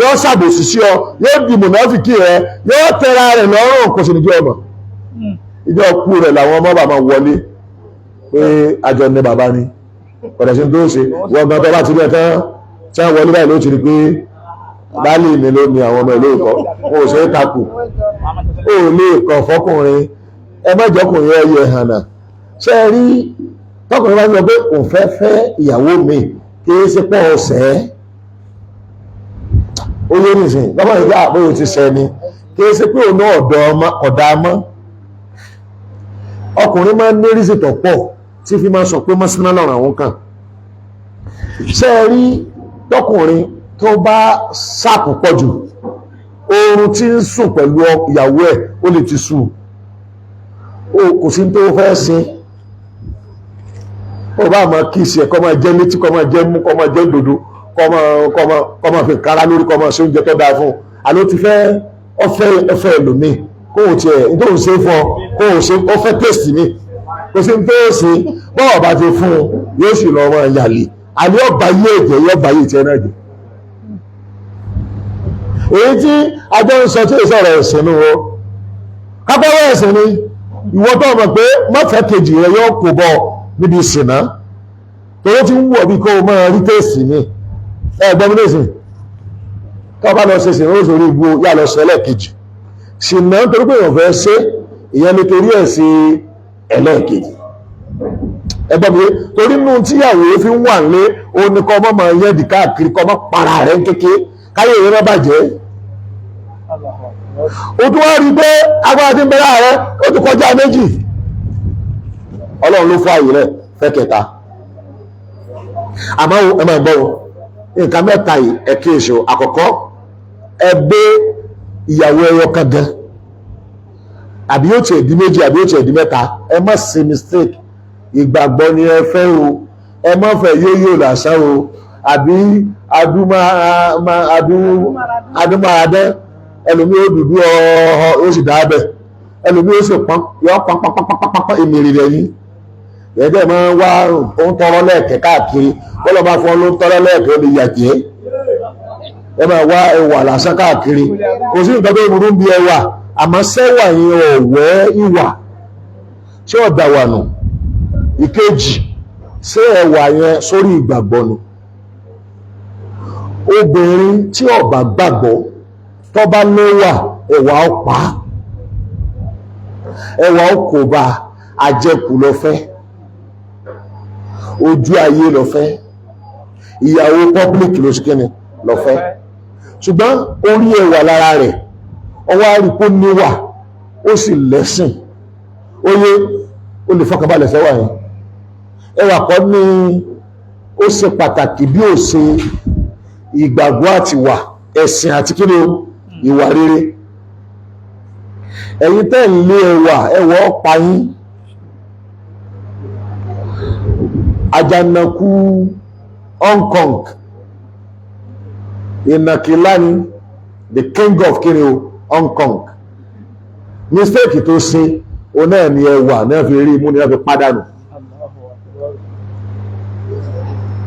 [SPEAKER 1] yóò ṣàbòsí sí ọ, yóò di mùnáfíkì rẹ, yóò tẹra rẹ lọ́rùn, kò sì ní jẹ́ ọmọ ìjọ kú rẹ̀ làwọn ọmọ bàbá wọlé pé àjọ ní bàbá ni ọ̀dọ̀ sí tó ṣe. Wọ́n gan tó bá ti rí ẹ̀ tán tí wọ́n wọlé báyìí ló ti rí pé baálé mi ló ní àwọn ọmọ ìlú ìkọ́ wọn ò ṣe é takò. Ó lè kàn fọkùnrin, ẹ má jọkùnrin ẹyẹ hànà. Ṣé ẹ rí tọkùnrin bá ń sọ pé òun fẹ́ fẹ́ ìyàwó mi, kì í ṣe pọ̀ ọ̀sẹ̀ ó yé nìsín lọ́mọ ìgbà àbúrò ti sẹ́ ni, kì í ṣe pé òun náà ọ̀dà mọ́. Ọkùnrin máa ń ní rísì tó pọ̀ tí fi máa sọ pé mọ́sánná lọ́rọ̀ àwọn kan. Ṣé ẹ rí tọkùnrin tó bá sàpò pọ̀ jù, oorun tí ń sùn pẹ̀lú ìyàwó ẹ̀ ó lè ti sùn, o kò sí tó fẹ́ sin, ó bá máa kí ìsì ẹ̀, kọ́ máa jẹ́ létí, kọ́ máa jẹ́ mú, kọ́ máa jẹ́ dòdò, kọ́ máa fi kára lórí, kọ́ máa ṣe oúnjẹ tó dáa fún un. Àló ti fẹ́ ọfẹ́ ọfẹ́ ẹlòmíì, kóhùn tiẹ̀ nítorí ṣe fún ọ, kóhùn ṣe ọfẹ́ tèsì mi, kò sí tó ṣe. Bọ́ọ̀ bá ti fún un yóò sì lọ́ máa yàlè, àní ọba yé ẹ̀jẹ̀ yóò bá yé tiẹ̀ náà jẹ. Èyí tí ajọ́ ń sọ tí èso ọ̀rọ̀ ẹ̀sìn nu o, kápẹ́wọ́ ẹ̀sìn ni ìwọ tó mọ̀ pé mọ́fẹ́ kejì rẹ yóò kó bọ̀ níbi ìsìnà. Torí ti ń wọ̀ bí kó o máa rí tèsì mi. Ẹ gbọ́ mi lẹ́sìn, tó bá lọ ṣe sìnà ó sórí igbó yà lọ ṣe ẹlẹ́ẹ̀kejì ṣìnà, nítorí pé èèyàn fẹ́ ṣe ìyẹn, nítorí ẹ̀ ṣe ẹlẹ́ẹ̀kejì. Ẹ gbọ́ mi, torí nínú tíyàwó fi ń wà nílé, ó ní kọ́ ọmọ máa yẹ́dì káàkiri, kọ́ ọmọ para rẹ̀ ń kéke káyé ìyẹn má bàjẹ́. Ó tún wá rí i pé agbára tí ń bẹ láàrẹ ó tún kọjá méjì. Ọlọ́run ló fún àyè rẹ̀ fẹ́ kẹta. Àmọ́ ẹ máa gbọ́ o, nǹkan mẹ́ta yìí ẹ kíyèsí o. Àkọ́kọ́, ẹ gbé ìyàwó ẹyọ kan gan, àbí yóò tiẹ̀ di méjì, àbí yóò tiẹ̀ di mẹ́ta, ẹ má ṣe mistake. Ìgbàgbọ́ ni ẹ fẹ́ o, ẹ má fẹ́ yóyó lásán o, àbí adúmáradẹ́. Ẹlòmí ó dúdú ọ̀ọ́, ó sì dábẹ̀. Ẹlòmí ó sì pọ́n, yọ pọ́n pọ́n pọ́n pọ́n pọ́n, èmèrè rẹ̀ yín ẹ̀ẹ́dẹ̀ máa ń wá ó ń tọrọ lẹ́ẹ̀kẹ́ káàkiri. Bọ́lá bá fún ọ ló ń tọrọ lẹ́ẹ̀kẹ́, ó lè yàjẹ́. Ẹ máa wá ẹwà lásán káàkiri. Kò sí nǹkan tó burú bí ẹwà, àmọ́ sẹ́wà yẹn ọ̀wẹ́ ìwà ṣé ọ̀dà wà nù. Ìkejì, ṣé ẹwà yẹn sórí ìgbàgbọ́ ni? Obìnrin tí ó bá gbàgbọ́, tó bá lówà, ẹwà ọ̀pá, ẹwà ọkọ̀ọ̀bà àjẹkù lọ fẹ́, ojú ayé lọ fẹ́, ìyàwó public ló ṣe kíni lọ fẹ́. Ṣùgbọ́n orí ẹwà lára rẹ̀, ọwọ́ àríkó níwà, ó sì lẹ́sìn, ó yé, ó lè fọkànbalẹ̀ sẹ́wà yẹn. Ẹwà kọ́ ní ó ṣe pàtàkì bí ó ṣe ìgbàgbọ́ àti wà, ẹ̀sìn àti kíni o, ìwà rere. Ẹ̀yin tẹ́ ń lé ẹwà, ẹwà ọ̀pá yín. Àjànàkú Hong Kong, ìnàkìlá ni the king of kíni o, Hong Kong. Mistake tó ṣe o náà ni ẹwà náà fi rí imú ni wọ́n fi pàdánù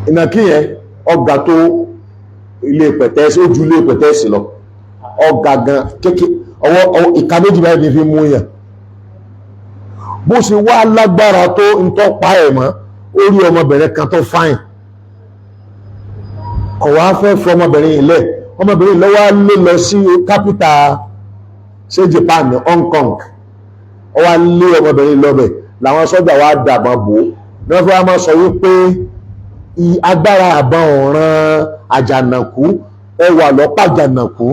[SPEAKER 1] ìnàkí yẹn. Ọ̀gá tó ilé pẹ̀tẹ́sì, ó ju ilé pẹ̀tẹ́sì lọ, ọ̀gá gan kéèké, ọwọ́ ìka méjì báyìí ní fi mú yàn. Bó ṣe wá lágbára tó ń tọ́ pa ẹ̀ mọ́, ó rí ọmọbìnrin kan tó fáìn, kò wá fẹ́ fọ ọmọbìnrin yìí lẹ̀. Ọmọbìnrin lọ́wọ́ á lé lọ sí kápítà ṣé Japan ní Hong Kong. Ó wá lé ọmọbìnrin lọ́bẹ̀, làwọn sọ́jà wá dàbọn bò ó ní wọ́n fi wá máa sọ wípé agbára àbọn ọ̀ràn àjànàkú, ẹwà lọ pàjànàkú,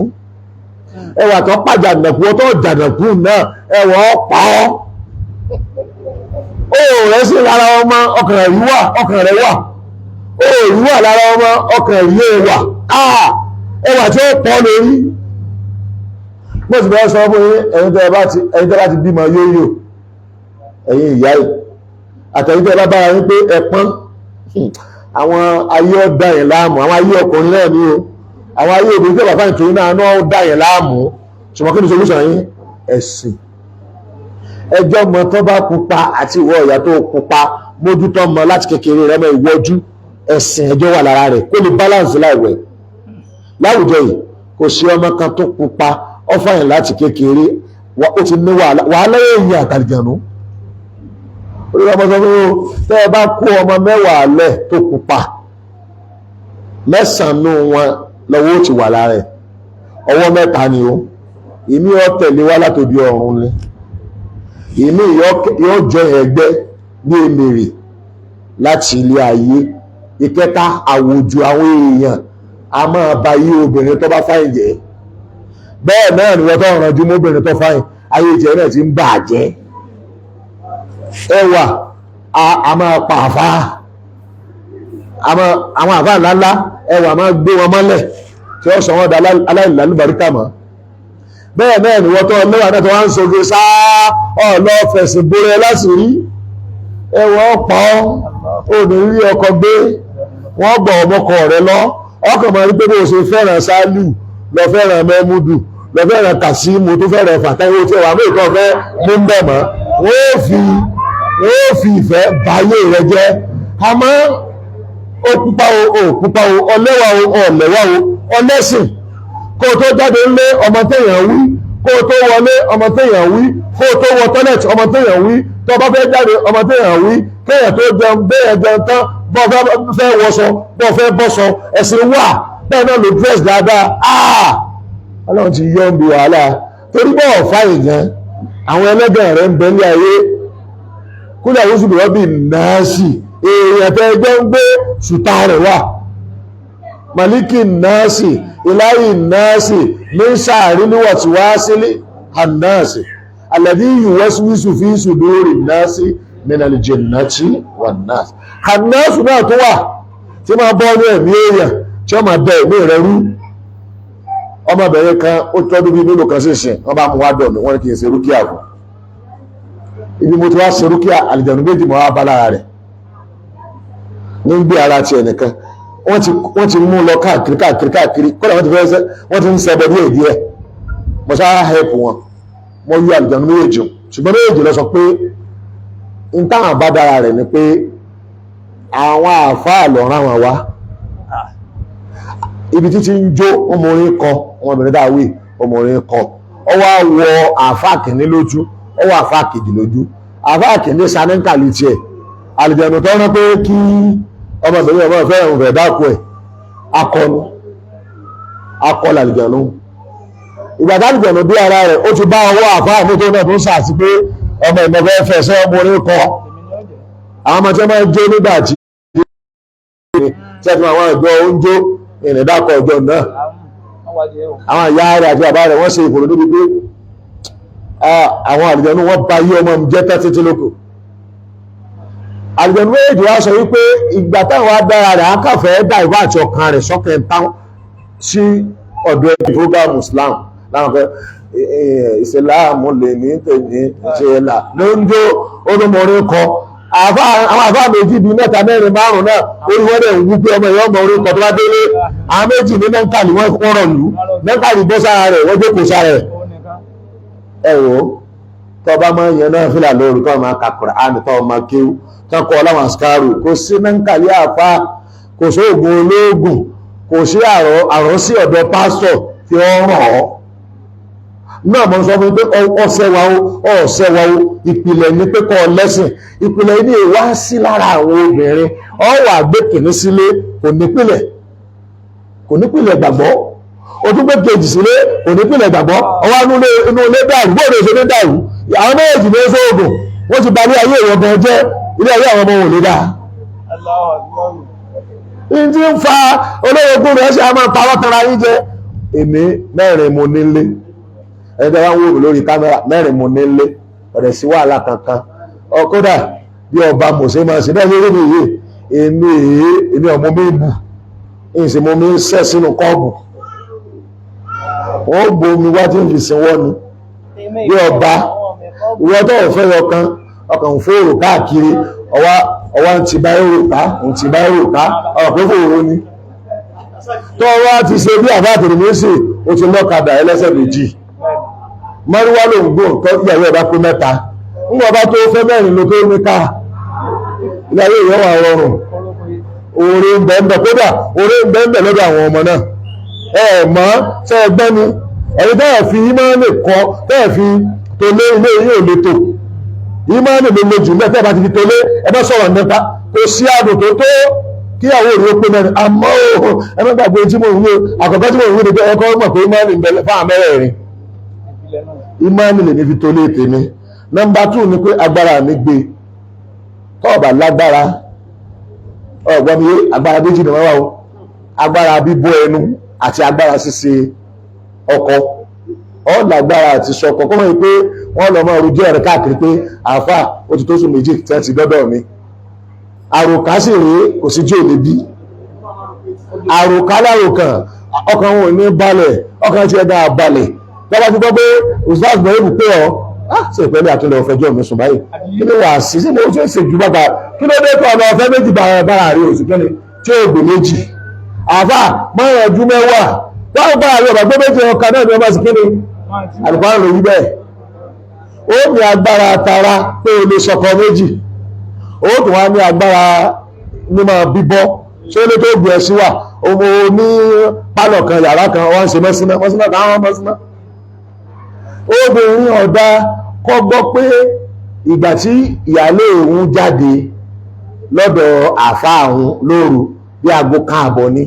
[SPEAKER 1] ẹwà tó pàjànàkú, ọtọ́ jànàkú náà ẹwà ọ̀pá ọ́. Ó rẹ̀ sí lára ọmọ, ọkàn rẹ̀ wà, ọkàn rẹ̀ wà, ó rí wà lára ọmọ, ọkàn rẹ̀ wà, ẹwà tí ó pọ̀ lórí. Mo sì bẹ́ẹ̀ sọ fún yín, ẹ̀yin tẹ́ bá ti, ẹ̀yin tẹ́ bá ti bímọ yóyò, ẹ̀yin ìyá yìí àtẹ̀yin tẹ́ bá bára yín pé ẹ̀pọ́n, àwọn ayé ọ̀dà yẹn láàmú. Àwọn ayé ọkùnrin náà ní o, àwọn ayé obìnrin tẹ́ bàbá ìtòrí náà náà dà yẹn láàmú. Ṣùgbọ́n kí ni solution yín? Ẹ̀sìn. Ẹjọ́ mọ tó bá pupa àti ìwọ ìyá tó pupa, mójútó mọ láti kékeré rẹ mọ ìwọ́jú ẹ̀sìn, ẹjọ́ wà lára rẹ̀ kó lè balance láìwẹ̀ láwùjọ yìí. Kò sí ọmọ kan tó pupa ọfàyàn láti kékeré ó ti ní wàhálà èèyàn àtàlìjànú. Orí ọmọ sọ fún yóò, tẹ́ ẹ bá kó ọmọ 10 lẹ̀ tó pupa, 9 wọn lọ́wọ́ ó ti wà lára ẹ̀. Ọwọ́ 3 ni o, ìmí ó tẹ̀lé wá látòdì ọ̀run ni, ìmí yóò jọ ẹgbẹ́ ní èmèrè láti ilé ayé. Ìkẹta, àwùjọ àwọn èèyàn a máa ba yí obìnrin tó bá fáyìn jẹ́. Bẹ́ẹ̀ náà ni wọ́n tó rànjú mọ́bìnrin tó fáyìn, ayé jẹ́ náà ti ń bà jẹ́. Ẹwà a máa pa àfá, àwọn àfá ńláńlá, ẹwà máa gbé wọn mọ́lẹ̀ tí ó sọ wọ́n da aláìlálùbáríkà mọ́. Bẹ́ẹ̀ náà ni wọ́n tó lẹ́wà náà tó wá ń soge sáá, ọ̀lọ́ fẹ̀sìn borí láti rí ẹwà ọ̀pọ̀, ò ní rí ọkọ gbé, wọ́n gbọ́ ọmọkọ rẹ lọ. Ọkàn máa rí pé bó ṣe fẹ́ràn Sálù lọ, fẹ́ràn Mẹ́múdù lọ, fẹ́ràn Kàsímù, tó fẹ́ràn Fàtáìwò tí wàá mú ìkọ́ fẹ́ mú ń bẹ̀ mọ́, wọ́n ó fi ìfẹ́ báyé rẹ jẹ́. Àmọ́ ó pupa o, ó pupa o, ọlẹ́wà o, ọ̀lẹ́wà o, ọlẹ́sìn, kó o tó jáde ńlé ọmọ téèyàn wí, kó o tó wọlé ọmọ téèyàn wí, kó o tó wọ tọ́lẹ̀tì ọmọ téèyàn wí, tó o bá fẹ́ jáde ọmọ téèyàn wí, kéèyàn tó jẹun, béèyàn jẹun tán, Bọ́ fẹ́ wọṣọ, bọ́ fẹ́ bọ́ṣọ, ẹ̀sìn wà bẹ́ẹ̀ náà ló dress dáadáa. Ọlọ́run ti yọ ń bi wàhálà torí bọ́ ọ̀fà ìgan àwọn ẹlẹ́gàn rẹ̀ ń bẹ ní ayé. Kúlẹ̀ àwọn oṣù bìrọ́bì náàsì, èèyàn tẹ́ ẹjọ́ ń gbé ṣùtá rẹ̀ wà. Maliki náàsì, ìláyì náàsì, mísàárì níwàtíwásílì ànáàsì, alladhi yuwaswisu fi suduri náàsì minal jinnati wan nas. Ànáàsù náà tó wà tí máa bọ́ ní ẹ̀mí èèyàn tí ó máa bẹ ẹ̀mí rẹ̀ rú. Ọmọbìnrin kan ó tọ́dún bíi mélòó kan sísìn, wọ́n bá mú wá dọ̀ mí, wọ́n ní kí n ṣe rúkìá fún. Ibi mo ti wá ṣe rúkìá, àlìjànú méjì mọ́ wá bá lára rẹ̀ ní gbé ara tiẹ̀ nìkan. Wọ́n ti mú lọ káàkiri káàkiri káàkiri, kódà wọ́n ti fẹ́ wọ́n ti ń ṣẹbọ díẹ̀ díẹ̀. Mo sá hẹ́pù wọn, mo yọ àlìjànú méjì, ṣùgbọ́n méjì lọ sọ pé n táwọn bá dára rẹ̀ ni pé àwọn àáfàá lọ rán wọn wá. Ibi títí ń jó ọmọrin kọ, ọmọbìnrin dáwé ọmọrin kọ, ọ wá wọ àáfàá kìíní lójú, ọ wọ àáfàá kejì lójú. Àáfàá kìíní saníkàlì tiẹ̀, àlìjànú tó rán pé kí ọmọbìnrin ọmọ ìfẹ́ òun fẹ́ dákú ẹ̀, akọni akọlà àlìjànú. Ìgbà tá àlìjànú bí ara rẹ̀, ó ti bá ọwọ́ àáfàá mi tó náà tó ń sàásí pé ọmọ ìmọ̀fẹ́ fẹsẹ̀ ọmọrin kọ. Àwọn ọmọ tí wọ́n máa ń jó nígbà tí tí àwọn ìjọ oúnjẹ ìrìndàkọ̀ ọjọ́ náà, àwọn ìyá rẹ̀ àti bàbá rẹ̀ wọ́n ṣe ìfòrò níbi pé àwọn àlùjànnú wọ́n ba yí ọmọ jẹ́ tẹ́tí lóko. Àlùjànnú méjì wá sọ wípé ìgbà táwọn adára rẹ̀ á kàfẹ́ dá ìwà àti ọkàn rẹ̀ sọ́kẹ̀ tán sí ọ̀dọ̀ ẹbí program Islam láwọn fẹ́ ìsìláàmù lè ní tèmi ṣe là ló ń jó olómọrin kọ. Àwọn àfáà méjì bíi mẹ́ta mẹ́rin márùn náà orí wọ́n dẹ̀ ń wú pé ọmọ ìyá ọmọ orí kọ tó bá délé. Àwọn méjì ní mẹ́ńkàlì wọ́n rọ̀ lù mẹ́ńkàlì bọ́ sára rẹ̀, wọ́n jókòó sára rẹ̀. Ẹ wò ó, tó bá máa ń yan náà fìlà lóru, tó máa ka Kùránì, tó máa kéwú, tó kọ́ láwọn àsìkárù, kò sí mẹ́ńkàlì àfáà, kò sí oògùn olóògùn, kò sí àrọ́ sí ọ̀dọ̀ pásítọ̀ tí ó ràn ọ́ náà. Mo sọ fún pé ọ̀sẹ̀ wa ó ọ̀sẹ̀ wa ó, ìpìlẹ̀ ní pé kọ́ lẹ́sìn. Ìpìlẹ̀ ní ìwá sí lára àwọn obìnrin ọ wà gbé kìíní sílé, kò nípìlẹ̀, kò nípìlẹ̀ gbàgbọ́. O tún gbé kejì sílé, kò nípìlẹ̀ gbàgbọ́. Ọwọ́ inú ilé dàrú, bóòdù èso ní dàrú. Àwọn méjì ní oṣù oògùn wọ́n ti ba ilé ayé ìwọ̀n gan jẹ́, ilé ayé àwọn ọmọ wọn ò lè dáa. Ní ti ń fa olórogún rẹ̀ ṣe a máa parọ́ tanra yín jẹ. Èmi mẹ́rin mo nílé, ẹni tí wọ́n ń wò mí lórí kámẹ́rà, mẹ́rin mo nílé, ọ̀rẹ́ sí wàhálà kankan. Kódà bí ọba mòṣe máa ṣe bẹ́ẹ̀ lórí mi yìí, èmi èé èmi ọmọ mi bù ìsìn mo mi ń sẹ́ sínú kọ́ọ̀bù, wọ́n bomi wá tí ń fi sin wọ́n ni bí ọba. Ìwọ tó ò fẹ́ ọkàn ọkàn ń fòrò káàkiri, ọwá ń ti báyìí ká ń ti báyìí ká ọ̀rọ̀ pé fòrò ni tó wá ti ṣe bí àbá àtẹ̀lẹ́mẹ́sì. Ó ti lọ́kadà ẹlẹ́sẹ̀ méjì, mọ́ríwá ló ń gbò tó ìyàwó ẹ̀bá pé mẹ́ta, ń bọ̀ bá tó fẹ́ mẹ́rin ló tó ní ká ilé ayé ìyọ́ wà rọrùn. Oore ń bẹ ń bẹ, kódà oore ń bẹ ń bẹ lọ́dọ̀ àwọn ọmọ náà. Ẹ mọ́ ṣe ẹgbẹ́ ni ẹni tẹ́ ẹ̀ fi ìmánì kọ́, tẹ́ ẹ̀ fi tolé ilé yìí ò lè tò. Ìmánì ló le jù mẹ́tẹ́ bá ti fi tolé. Ẹ bá sọ̀rọ̀ nípa kò sí àdùn tó tó kíyàwó rí ó pé mẹ́rin. Àmọ́ ẹ má gbàgbé tí mo ń wí àkọ́kọ́ tí mo ń wí ni pé ẹ kọ́ mọ̀ pé ìmánì ń bẹ fáwọn mẹ́rẹ̀ẹ̀rin. Ìmánì lè ní fi tolé tèmi. Nọ́mbà 2 ni pé agbára mi gbé. Tọ́ọ̀bà lágbára ọ̀gbọ́n mi, agbára méjì ni wọ́n wà o: agbára bíbọ́ ẹnu àti agbára ṣíṣe ọkọ. Ọ lágbára àti sọkọ kọ́ mọ̀ pé wọ́n lọ máa rojọ́ rẹ̀ káàkiri pé àáfà ó ti tó sùn méjì tí wọ́n ti dọ́dọ̀ mi. Àròká sì rèé, kò sí tí ò lè bí àròká láròkàn, ọkàn wọn ò ní balẹ̀, ọkàn tí ẹ dáa balẹ̀ lọ́ba ti gbọ́ pé ustaz bẹ̀rẹ̀ pé ọ́ ṣe ìpẹ́lẹ̀ àtúndẹ̀ ọ̀fẹ́jọ́ mi sùn báyìí, kí ló wà sí sí mo tún ṣe jù bàbá, kí ló dé tó ọ̀nà ọ̀fẹ́ méjì bára rí oṣù kẹ́ni tí ó gbè méjì àfà márùn-ún ọdún mẹ́wàá báwo bára rí ọ̀bà gbé méjì ọkà náà ni wọ́n bá sì kíni àlùkò ló wí bẹ́ẹ̀. Ó ní agbára tara pé o lè sọkọ méjì, ó tún wá ní agbára mímọ́ bíbọ́ ṣé ó lé tó gbé ẹ sí wà òun ní pálọ̀ kan yàrá kan wọ́n ń ṣe mọ́síná mọ́síná kan àwọn mọ́síná. Obìnrin ọ̀dà kọ́ gbọ́ pé ìgbà tí ìyáálé òun jáde lọ́dọ̀ àáfàá òun lóru bí aago kan àbọ̀ ni,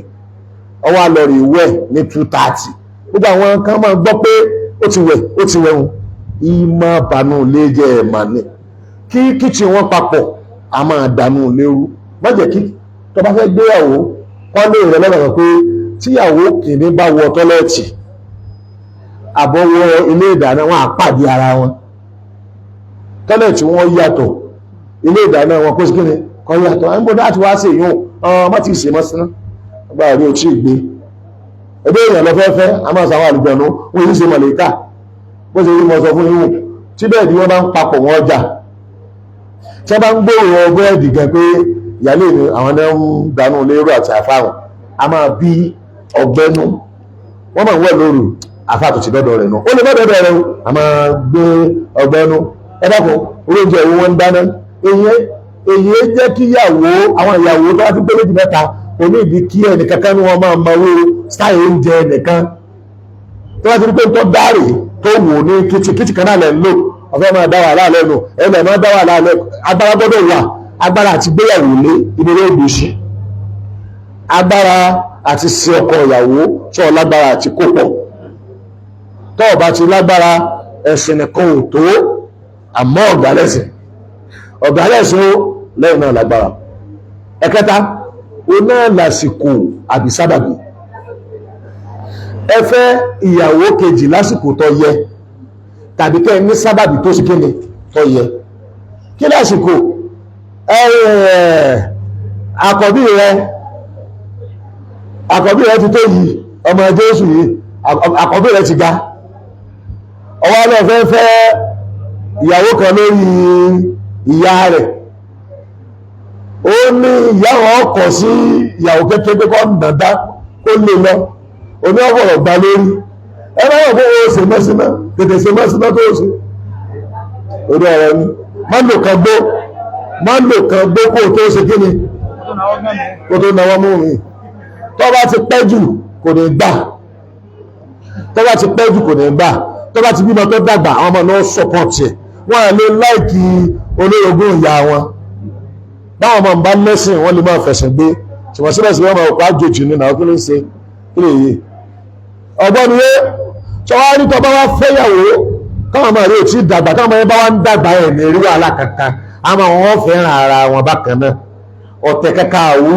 [SPEAKER 1] ọwọ́ àlọ́rì wẹ̀ ní 2:30. Gbogbo àwọn kan máa gbọ́ pé ó ti wẹ̀, ó ti wẹ̀hùn. Ìmọ̀ bànú lé jẹ́ ẹ̀mà ni kí kíchìn wọn papọ̀, a máa dànù lérú. Má jẹ́ kí tó bá fẹ́ gbéyàwó kọ́ lè rẹ lọ́nà pé tíyàwó kìíní bá wọ tọ́lẹ́ẹ̀tì àbọ̀wọ̀ ilé ìdáná, wọn á pàdé ara wọn. Tọ́lẹ̀tì wọn yàtọ̀, ilé ìdáná wọn kó sí kíni kọ́ yàtọ̀. Ẹ̀ ń bọ́ láti wá sí èyàn ọmọ tí ì ṣe mọ́síná agbára rí o tí ì gbé ẹgbẹ́ èèyàn lọ fẹ́fẹ́. A máa sàwọn àlùjọ̀nú wọn yìí ṣe mọ̀lẹ́kà bó ṣe rí. Mọ́ sọ fún yín, tí bẹ́ẹ̀ ni wọ́n bá ń papọ̀ wọn ọjà, tí wọ́n bá ń gbòòrò búrẹ́dì gan pé ìyálé mi àwọn náà ń dànù lérò àti àfáàrùn, a máa bí ọgbẹ́nu. Wọ́n máa ń wẹ̀ lóru, àfáà tó ti dọ́dọ̀ rẹ̀ nù, ó lè má dọ́dọ̀ rẹ̀ o, a máa gbé ọgbẹ́nu. Ẹ dákun, oúnjẹ wo wọ́n ń dáná? Èyí jẹ́ kí ìyàwó, àwọn ìyàwó tó wá ti gbé méjì mẹ́ta, kò ní ìdí kí ẹnìkankan ní wọ́n máa mọ owó stáì oúnjẹ ẹnìkan. Tó bá ti rí pé tó dárè tó wò ní kìtìkìtì kan náà lẹ̀ ń lò, ọ̀fẹ́ máa dá wàhálà lẹ́nu ẹ̀lẹ́ máa dá wàhálà lẹ́nu. Agbára gbọ́dọ̀ wà, agbára àti gbéyàwó lé ìbẹ̀rẹ̀ ògbèsí, agbára àti sí ọkọ ìyàwó tó o lágbára àti kó pọ̀. Tó o bá ti lágbára, ẹ̀sìn nìkan ò tó, àmọ́ ọ̀gá lẹ́sìn, ọ̀gá lẹ́sìn ó lẹ́yìn náà lágbára. Ẹ̀kẹta, o náà lásìkò àbí sábàbí. Ẹ fẹ́ ìyàwó kejì lásìkò tó yẹ, tàbí kẹ́ ẹ ní sábàbí tó sì kíni tó yẹ. Kí lásìkò? Àkọ́bí rẹ, àkọ́bí rẹ ti tó yìí, ọmọ Jésù yìí, àkọ́bí rẹ ti ga, ọwọ́ náà fẹ́ fẹ́ ìyàwó kan lórí ìyá rẹ̀. Ó ní ìyá wọn kọ̀ sí ìyàwó kékeré pé kọ́ nàdá kó lè lọ, oní ọ̀pọ̀lọ̀ gba lórí. Ẹ bá wọ̀ fún o ṣe mọ́síná, tètè ṣe mọ́síná tó ṣe orí ọ̀rọ̀ ni. Má lò kan gbó, má lò kan gbó kó tó ṣe kí ni, kó tó náwó mú mi. Tó bá ti pẹ́ jù kò ní gbà, tó bá ti pẹ́ jù kò ní gbà. Tó bá ti bímọ tó dàgbà, àwọn ọmọ náà sọpọ́ọ̀tì ẹ̀, wọ́n á lè láìkí olórogún ìyá wọn. Báwọn ọmọ bá lẹ́sìn, wọ́n lè máa fẹ̀sìn gbé, ṣùgbọ́n síbẹ̀síbẹ̀ wọ́n máa kó àjòjì nínú àwọn. Kí ló ń ṣe? Kí lè yé ọgbọ́n ni yé tọ́wá ní tọ́ bá wá fẹ́yàwó káwọn ọmọ rẹ̀ ò tí dàgbà, káwọn ọmọ yẹn bá wá ń dàgbà, ẹ̀ ní rí wàhálà kankan. Àmọ́ wọn fẹ́ràn ara wọn bákan náà, ọ̀tẹ̀ kankan àwù.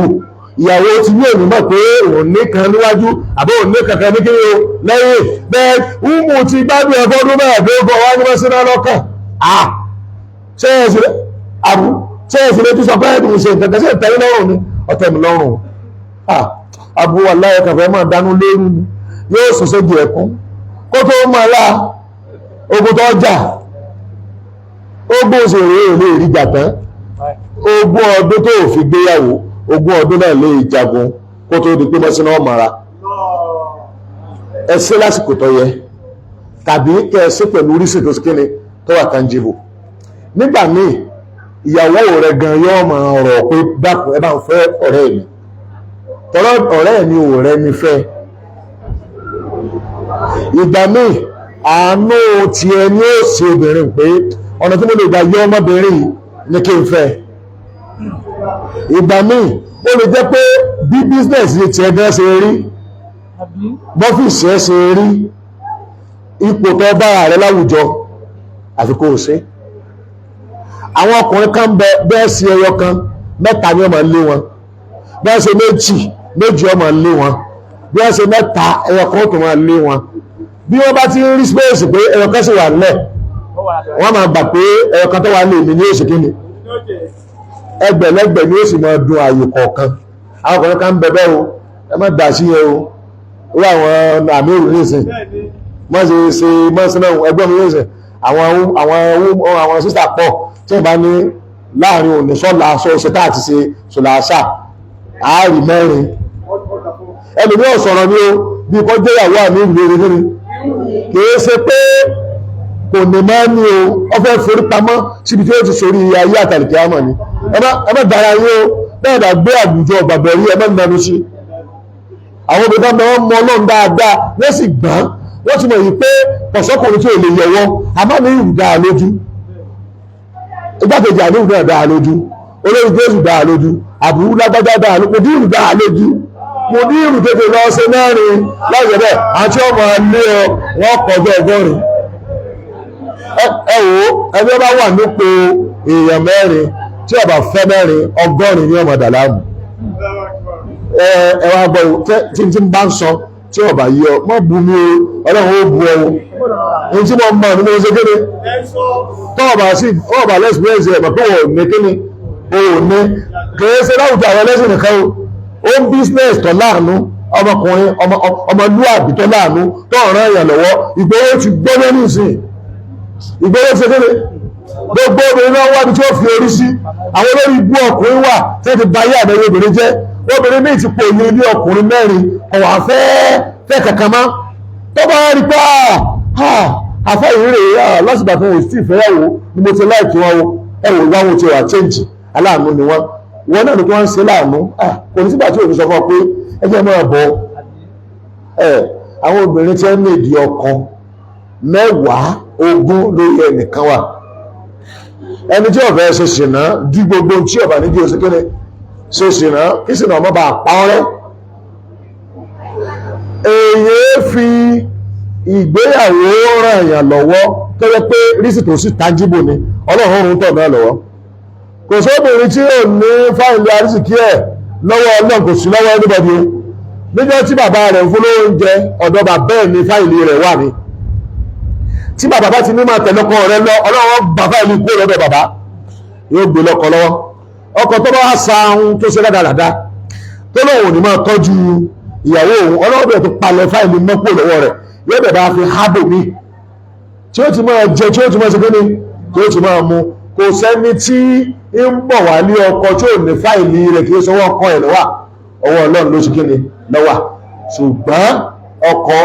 [SPEAKER 1] Ìyàwó ti ní òní mọ̀ pé òun ní kan níwájú àbí òun ní kankan ní kíni o lẹ́yìn bẹ́ẹ̀. Umu ti gbádùn ẹ̀fọ́ ọdún mẹ́ẹ̀ẹ́dógún, wá ní mọ́síná lọ́kàn. Ṣé ẹ̀ sì àbú, ṣé ẹ̀ sì lè tún sọ pé ẹ̀dùn ṣe nǹkan kan? Ṣe ìtẹ́rí lọ́rùn ni ọ̀tẹ̀ mi lọ́rùn? Àbú aláyọ̀ kàfẹ́ máa dánú lérú ni, yóò sùn sójú ẹ̀kún kó tó máa lá ogun tó jà. Ogún òṣèré ò lè rí jà tán. Ogún ọdún tó fi gbéyàwó, ogún ọdún náà lè jagun kó tó di pé mọ́síná ọmọra. Ẹ ṣe lásìkò tó yẹ, tàbí kẹ́ ẹ ṣe pẹ̀lú oríṣi tó kíni tó wà tangible. Nígbà míì, ìyàwó rẹ̀ gan yóò máa rọ̀ pé dákun, ẹ bá ń fẹ́ ọ̀rẹ́ mi, tọ́lọ́ ọ̀rẹ́ mi ò rẹ́ mi fẹ́. Ìgbà míì, àánú tiẹ̀ ni ó ṣe obìnrin pé ọ̀nà tí mo lè gbà yọ ọmọbìnrin yìí ní kí n fẹ́. Ìgbà míì, ó lè jẹ́ pé bí business tiẹ̀ gan ṣe rí, bọ́fíìsì ẹ ṣe rí, ipò tó bára rẹ láwùjọ, àfi kó o ṣe. Àwọn ọkùnrin kan bẹ bẹ́ẹ̀ sí ẹyọ kan, mẹ́ta ni ó máa lé wọn. Bẹ́ẹ̀ ṣe méjì, méjì ó máa lé wọn. Bí wọ́n ṣe mẹ́ta, ẹyọ kan ó tó máa lé wọn. Bí wọ́n bá ti ń rí space pé ẹyọ kan sì wà nílẹ̀, wọ́n máa gbà pé ẹyọ kan tó wà lè mí ní oṣù kínní. Ẹgbẹ̀lẹ́gbẹ̀ ni ó sì máa dun ààyè kọ̀ọ̀kan. Àwọn ọkùnrin kan ń bẹ bẹ́ẹ̀ o, ẹ má dà sí yẹn o. Ó àwọn àmì òrùn nísìn mọ́ ṣe ṣe mọ́sánná ẹgbẹ́ mi nísìn, àwọn sísà pọ̀ tí wọ́n bá ní láàrin òní sọ́la sọ ṣe tá àti ṣe sọ̀làṣà ààrì mẹ́rin. Ẹlòmí ọ̀sọ̀rọ̀ ni o, bí kò jẹ́ ìyàwó àmì ìlú eré nínú, kìí ṣe pé kò ní máa ní o, ọ fẹ́ forí pamọ́ síbi tí ó ti sórí ayé àtàlìkí àmọ́ ni. Ẹ má dára yín o, bẹ́ẹ̀ bá gbé àwùjọ gbàgbọ́ rí, ẹ má nanu sí. Àwọn obìnrin kan bẹ, wọ́n mọ Ọlọ́run dáadáa, wọ́n sì gbọ́n, wọ́n ti mọ̀ yìí pé kọ̀sọ́kùnrin tí ò lè yẹwọ́, àmọ́ ní ìlú dáa lójú, igbákejì àní ìlú náà dáa lójú. Olórí Jésù dáa lójú, àbúrú lágbájá dáa lójú, mùdírù dáa lójú. Mùdírù tètè lọ ṣe mẹ́rin láìsẹ̀ bẹ́ẹ̀, àti ọmọ ilé ọ wọ́n kọjá 80. Ẹ wò ó, ẹni bá wà nípò èèyàn mẹ́rin tí ó bá fẹ́ mẹ́rin, 80 ní ọmọ dàlámù. Ẹ wá gbọ́, tí tí ń bá ń sọ tí ó bá yí ọ, mọ́ bu mi o, Ọlọ́run ó bu ọ o. Ní tí mo mọ̀ ní mo ṣe kéde tọ́ọ̀bà sí ọ̀bà lẹ́sìpẹ́sì ẹ̀mọ̀ pé wọ́n ní kíni o ní kìí ṣe láwùjọ àwọn ẹlẹ́sìn nìkan o. Ó ń business tó láàánú, ọmọkùnrin ọmọlúàbí tó láàánú tó ràn èèyàn lọ́wọ́. Ìgbowó ti gbọ́dọ̀ nísìn, ìgbowó ti kéde, gbogbo obìnrin náà wá bí tí ó fi orí sí. Àwọn olórí ibú ọkùnrin wà tí wọ́n ti ba ayé àmẹ́yẹ obìnrin jẹ́. Obìnrin míì ti pò ní ilé ọkùnrin mẹ́rin, kò wá fẹ́ fẹ́ kankan mọ́. Tó bá rí pé àfẹ́ ìrè lọ́sìgbà fún òsì ìfẹ́yàwó ni mo ti láìkí wọn o, ẹ wò wá wọn ti wà change, aláàánú ni wọ́n. Wọn náà ní kí wọ́n ń ṣe láàánú, kò ní sígbà tí òfin sọ fún ọ pé ẹ jẹ́ máa bọ̀ ẹ. Àwọn obìnrin tí wọ́n ní ìdí ọkọ 10, 20 lórí ẹnìkan wà. Ẹni tí ó fẹ́ ṣe ṣìnà dí gbogbo tí ọba níbi oṣù kéde ṣe ṣìnà, kí ṣìnà ọmọ bá pa ọ́rẹ́. Èyí fi ìgbéyàwó ràn èèyàn lọ́wọ́ tó yẹ pé rísì tó sì tangible ni Ọlọ́run rún tọ̀ náà lọ́wọ́. Kò sóbìnrin tí ò ní fáìlì àrísìkí ẹ̀ lọ́wọ́ Ọlọ́run, kò sí lọ́wọ́ anybody o. Níjọ́ tí bàbá rẹ̀ ń fún lóúnjẹ, ọ̀dọ̀ bàbá ẹ̀ ní fáìlì rẹ̀ wà ní. Tí bàbá bá ti ní máa tẹ̀lé ọkọ rẹ̀ lọ, Ọlọ́run gbà fáìlì kúrò lọ́dọ̀ bàbá, yóò gbé lọ́kọ lọ́wọ́. Ọkọ tó bá wá sa ohun tó ṣe rádaràda, tó lóun ò ní máa tọ́jú ìyàwó òun, Ọlọ́run bẹ̀rẹ̀ tó palẹ̀ fáìlì mọ́ kúrò lọ́wọ́ rẹ̀, yóò bẹ̀ bá fi hábò mi tí ó ti máa jẹ, tí ó ti máa ṣe kíni, tí ó ti máa mu. Kò sẹ́ni tí ń bọ̀ wá ní ọkọ tí ò ní fáìlì rẹ̀, kì í sọwọ́ ọkọ ẹ̀ lọ́wà, ọwọ́ Ọlọ́run ló ṣe kíni lọ́wà. Ṣùgbọ́n ọkọ,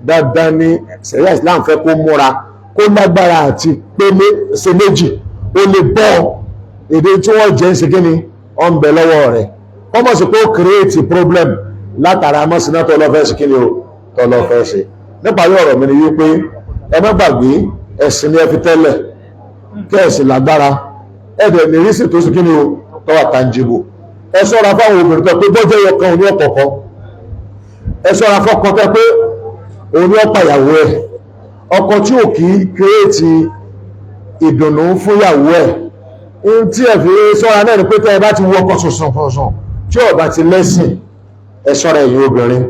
[SPEAKER 1] dandan ni sẹ̀ríà Islam fẹ́ kó múra, kó lágbára àti pé ṣe méjì, ó lè bọ́ èdè tí wọ́n jẹ́ ń ṣe kíni, ó ń bẹ lọ́wọ́ rẹ̀, kọ́mọ̀ sí pé ó create problem látara mọ́síná tó lọ́fẹ́ ṣe kíni o tó lọ́fẹ́ ṣe. Níparí ọ̀rọ̀ mi ni wípé ẹ má gbàgbé, ẹ̀sìn ni ẹ fi tẹ́lẹ̀ kẹ́ẹ̀sì lágbára, ẹ̀dẹ̀ ní rísì tó sì kíni o tó wà tangible. Ẹ ṣọ́ra fáwọn obìnrin tó pé bọ́jẹ́ yọ kan òní ọ̀kọ̀ọ̀kan. Ẹ ṣọ́ra fọ́kọ tó pé òní ọ̀pá ìyàwó ẹ̀, ọkọ tí ò kí create ìdùnnú fún ìyàwó ẹ̀. Ń tí ẹ fi ṣọ́ra náà ni pé tẹ́ ẹ bá ti wọ ọkọ sọ̀sọ̀ sọ̀sọ̀ tí ó bá ti lẹ́sìn, ẹ ṣọ́ra. Ẹ̀yin obìnrin,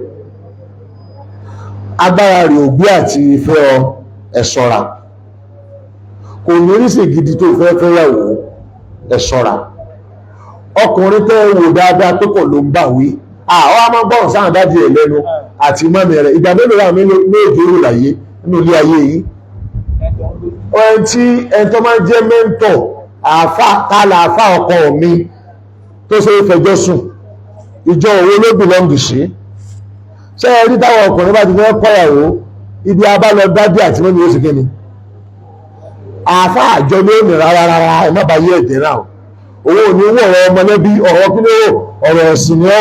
[SPEAKER 1] agbára rẹ̀ ògbé àti ìfẹ́ ọ, ẹ ṣọ́ra. Kò ní rísì gidi tó fẹ́ fẹ́yàwó, ẹ ṣọ́ra. Ọkùnrin tẹ́ wò dáadáa pé kò ló ń bà wí, àwọn a máa gbọ́ràn sáà dájú ẹ̀ lẹ́nu àti mọ́mí rẹ̀. Ìgbà mélòó wà méje rò láyé nínú ilé ayé yìí? Ẹni tí ẹni tó máa ń jẹ́ mentor, àáfà tálà, àáfà ọkọ mi tó ṣe é fẹjọ́ sùn, ìjọ òwò ló belong sí? Ṣé ẹ rí táwọn ọkùnrin bá ti fẹ́ kọ́yàwó, ibi abálọ dádì àti mọ́mí ó sì kí ni àáfà àjọ ní òní? Rárá rárá, ẹ má bá yé ẹ̀jẹ̀ náà. Owó ò ní wọ̀ ọ̀rọ̀ mọ̀lẹ́bí, ọ̀rọ̀ kí ló, ọ̀rọ̀ ẹ̀sìn ni ó.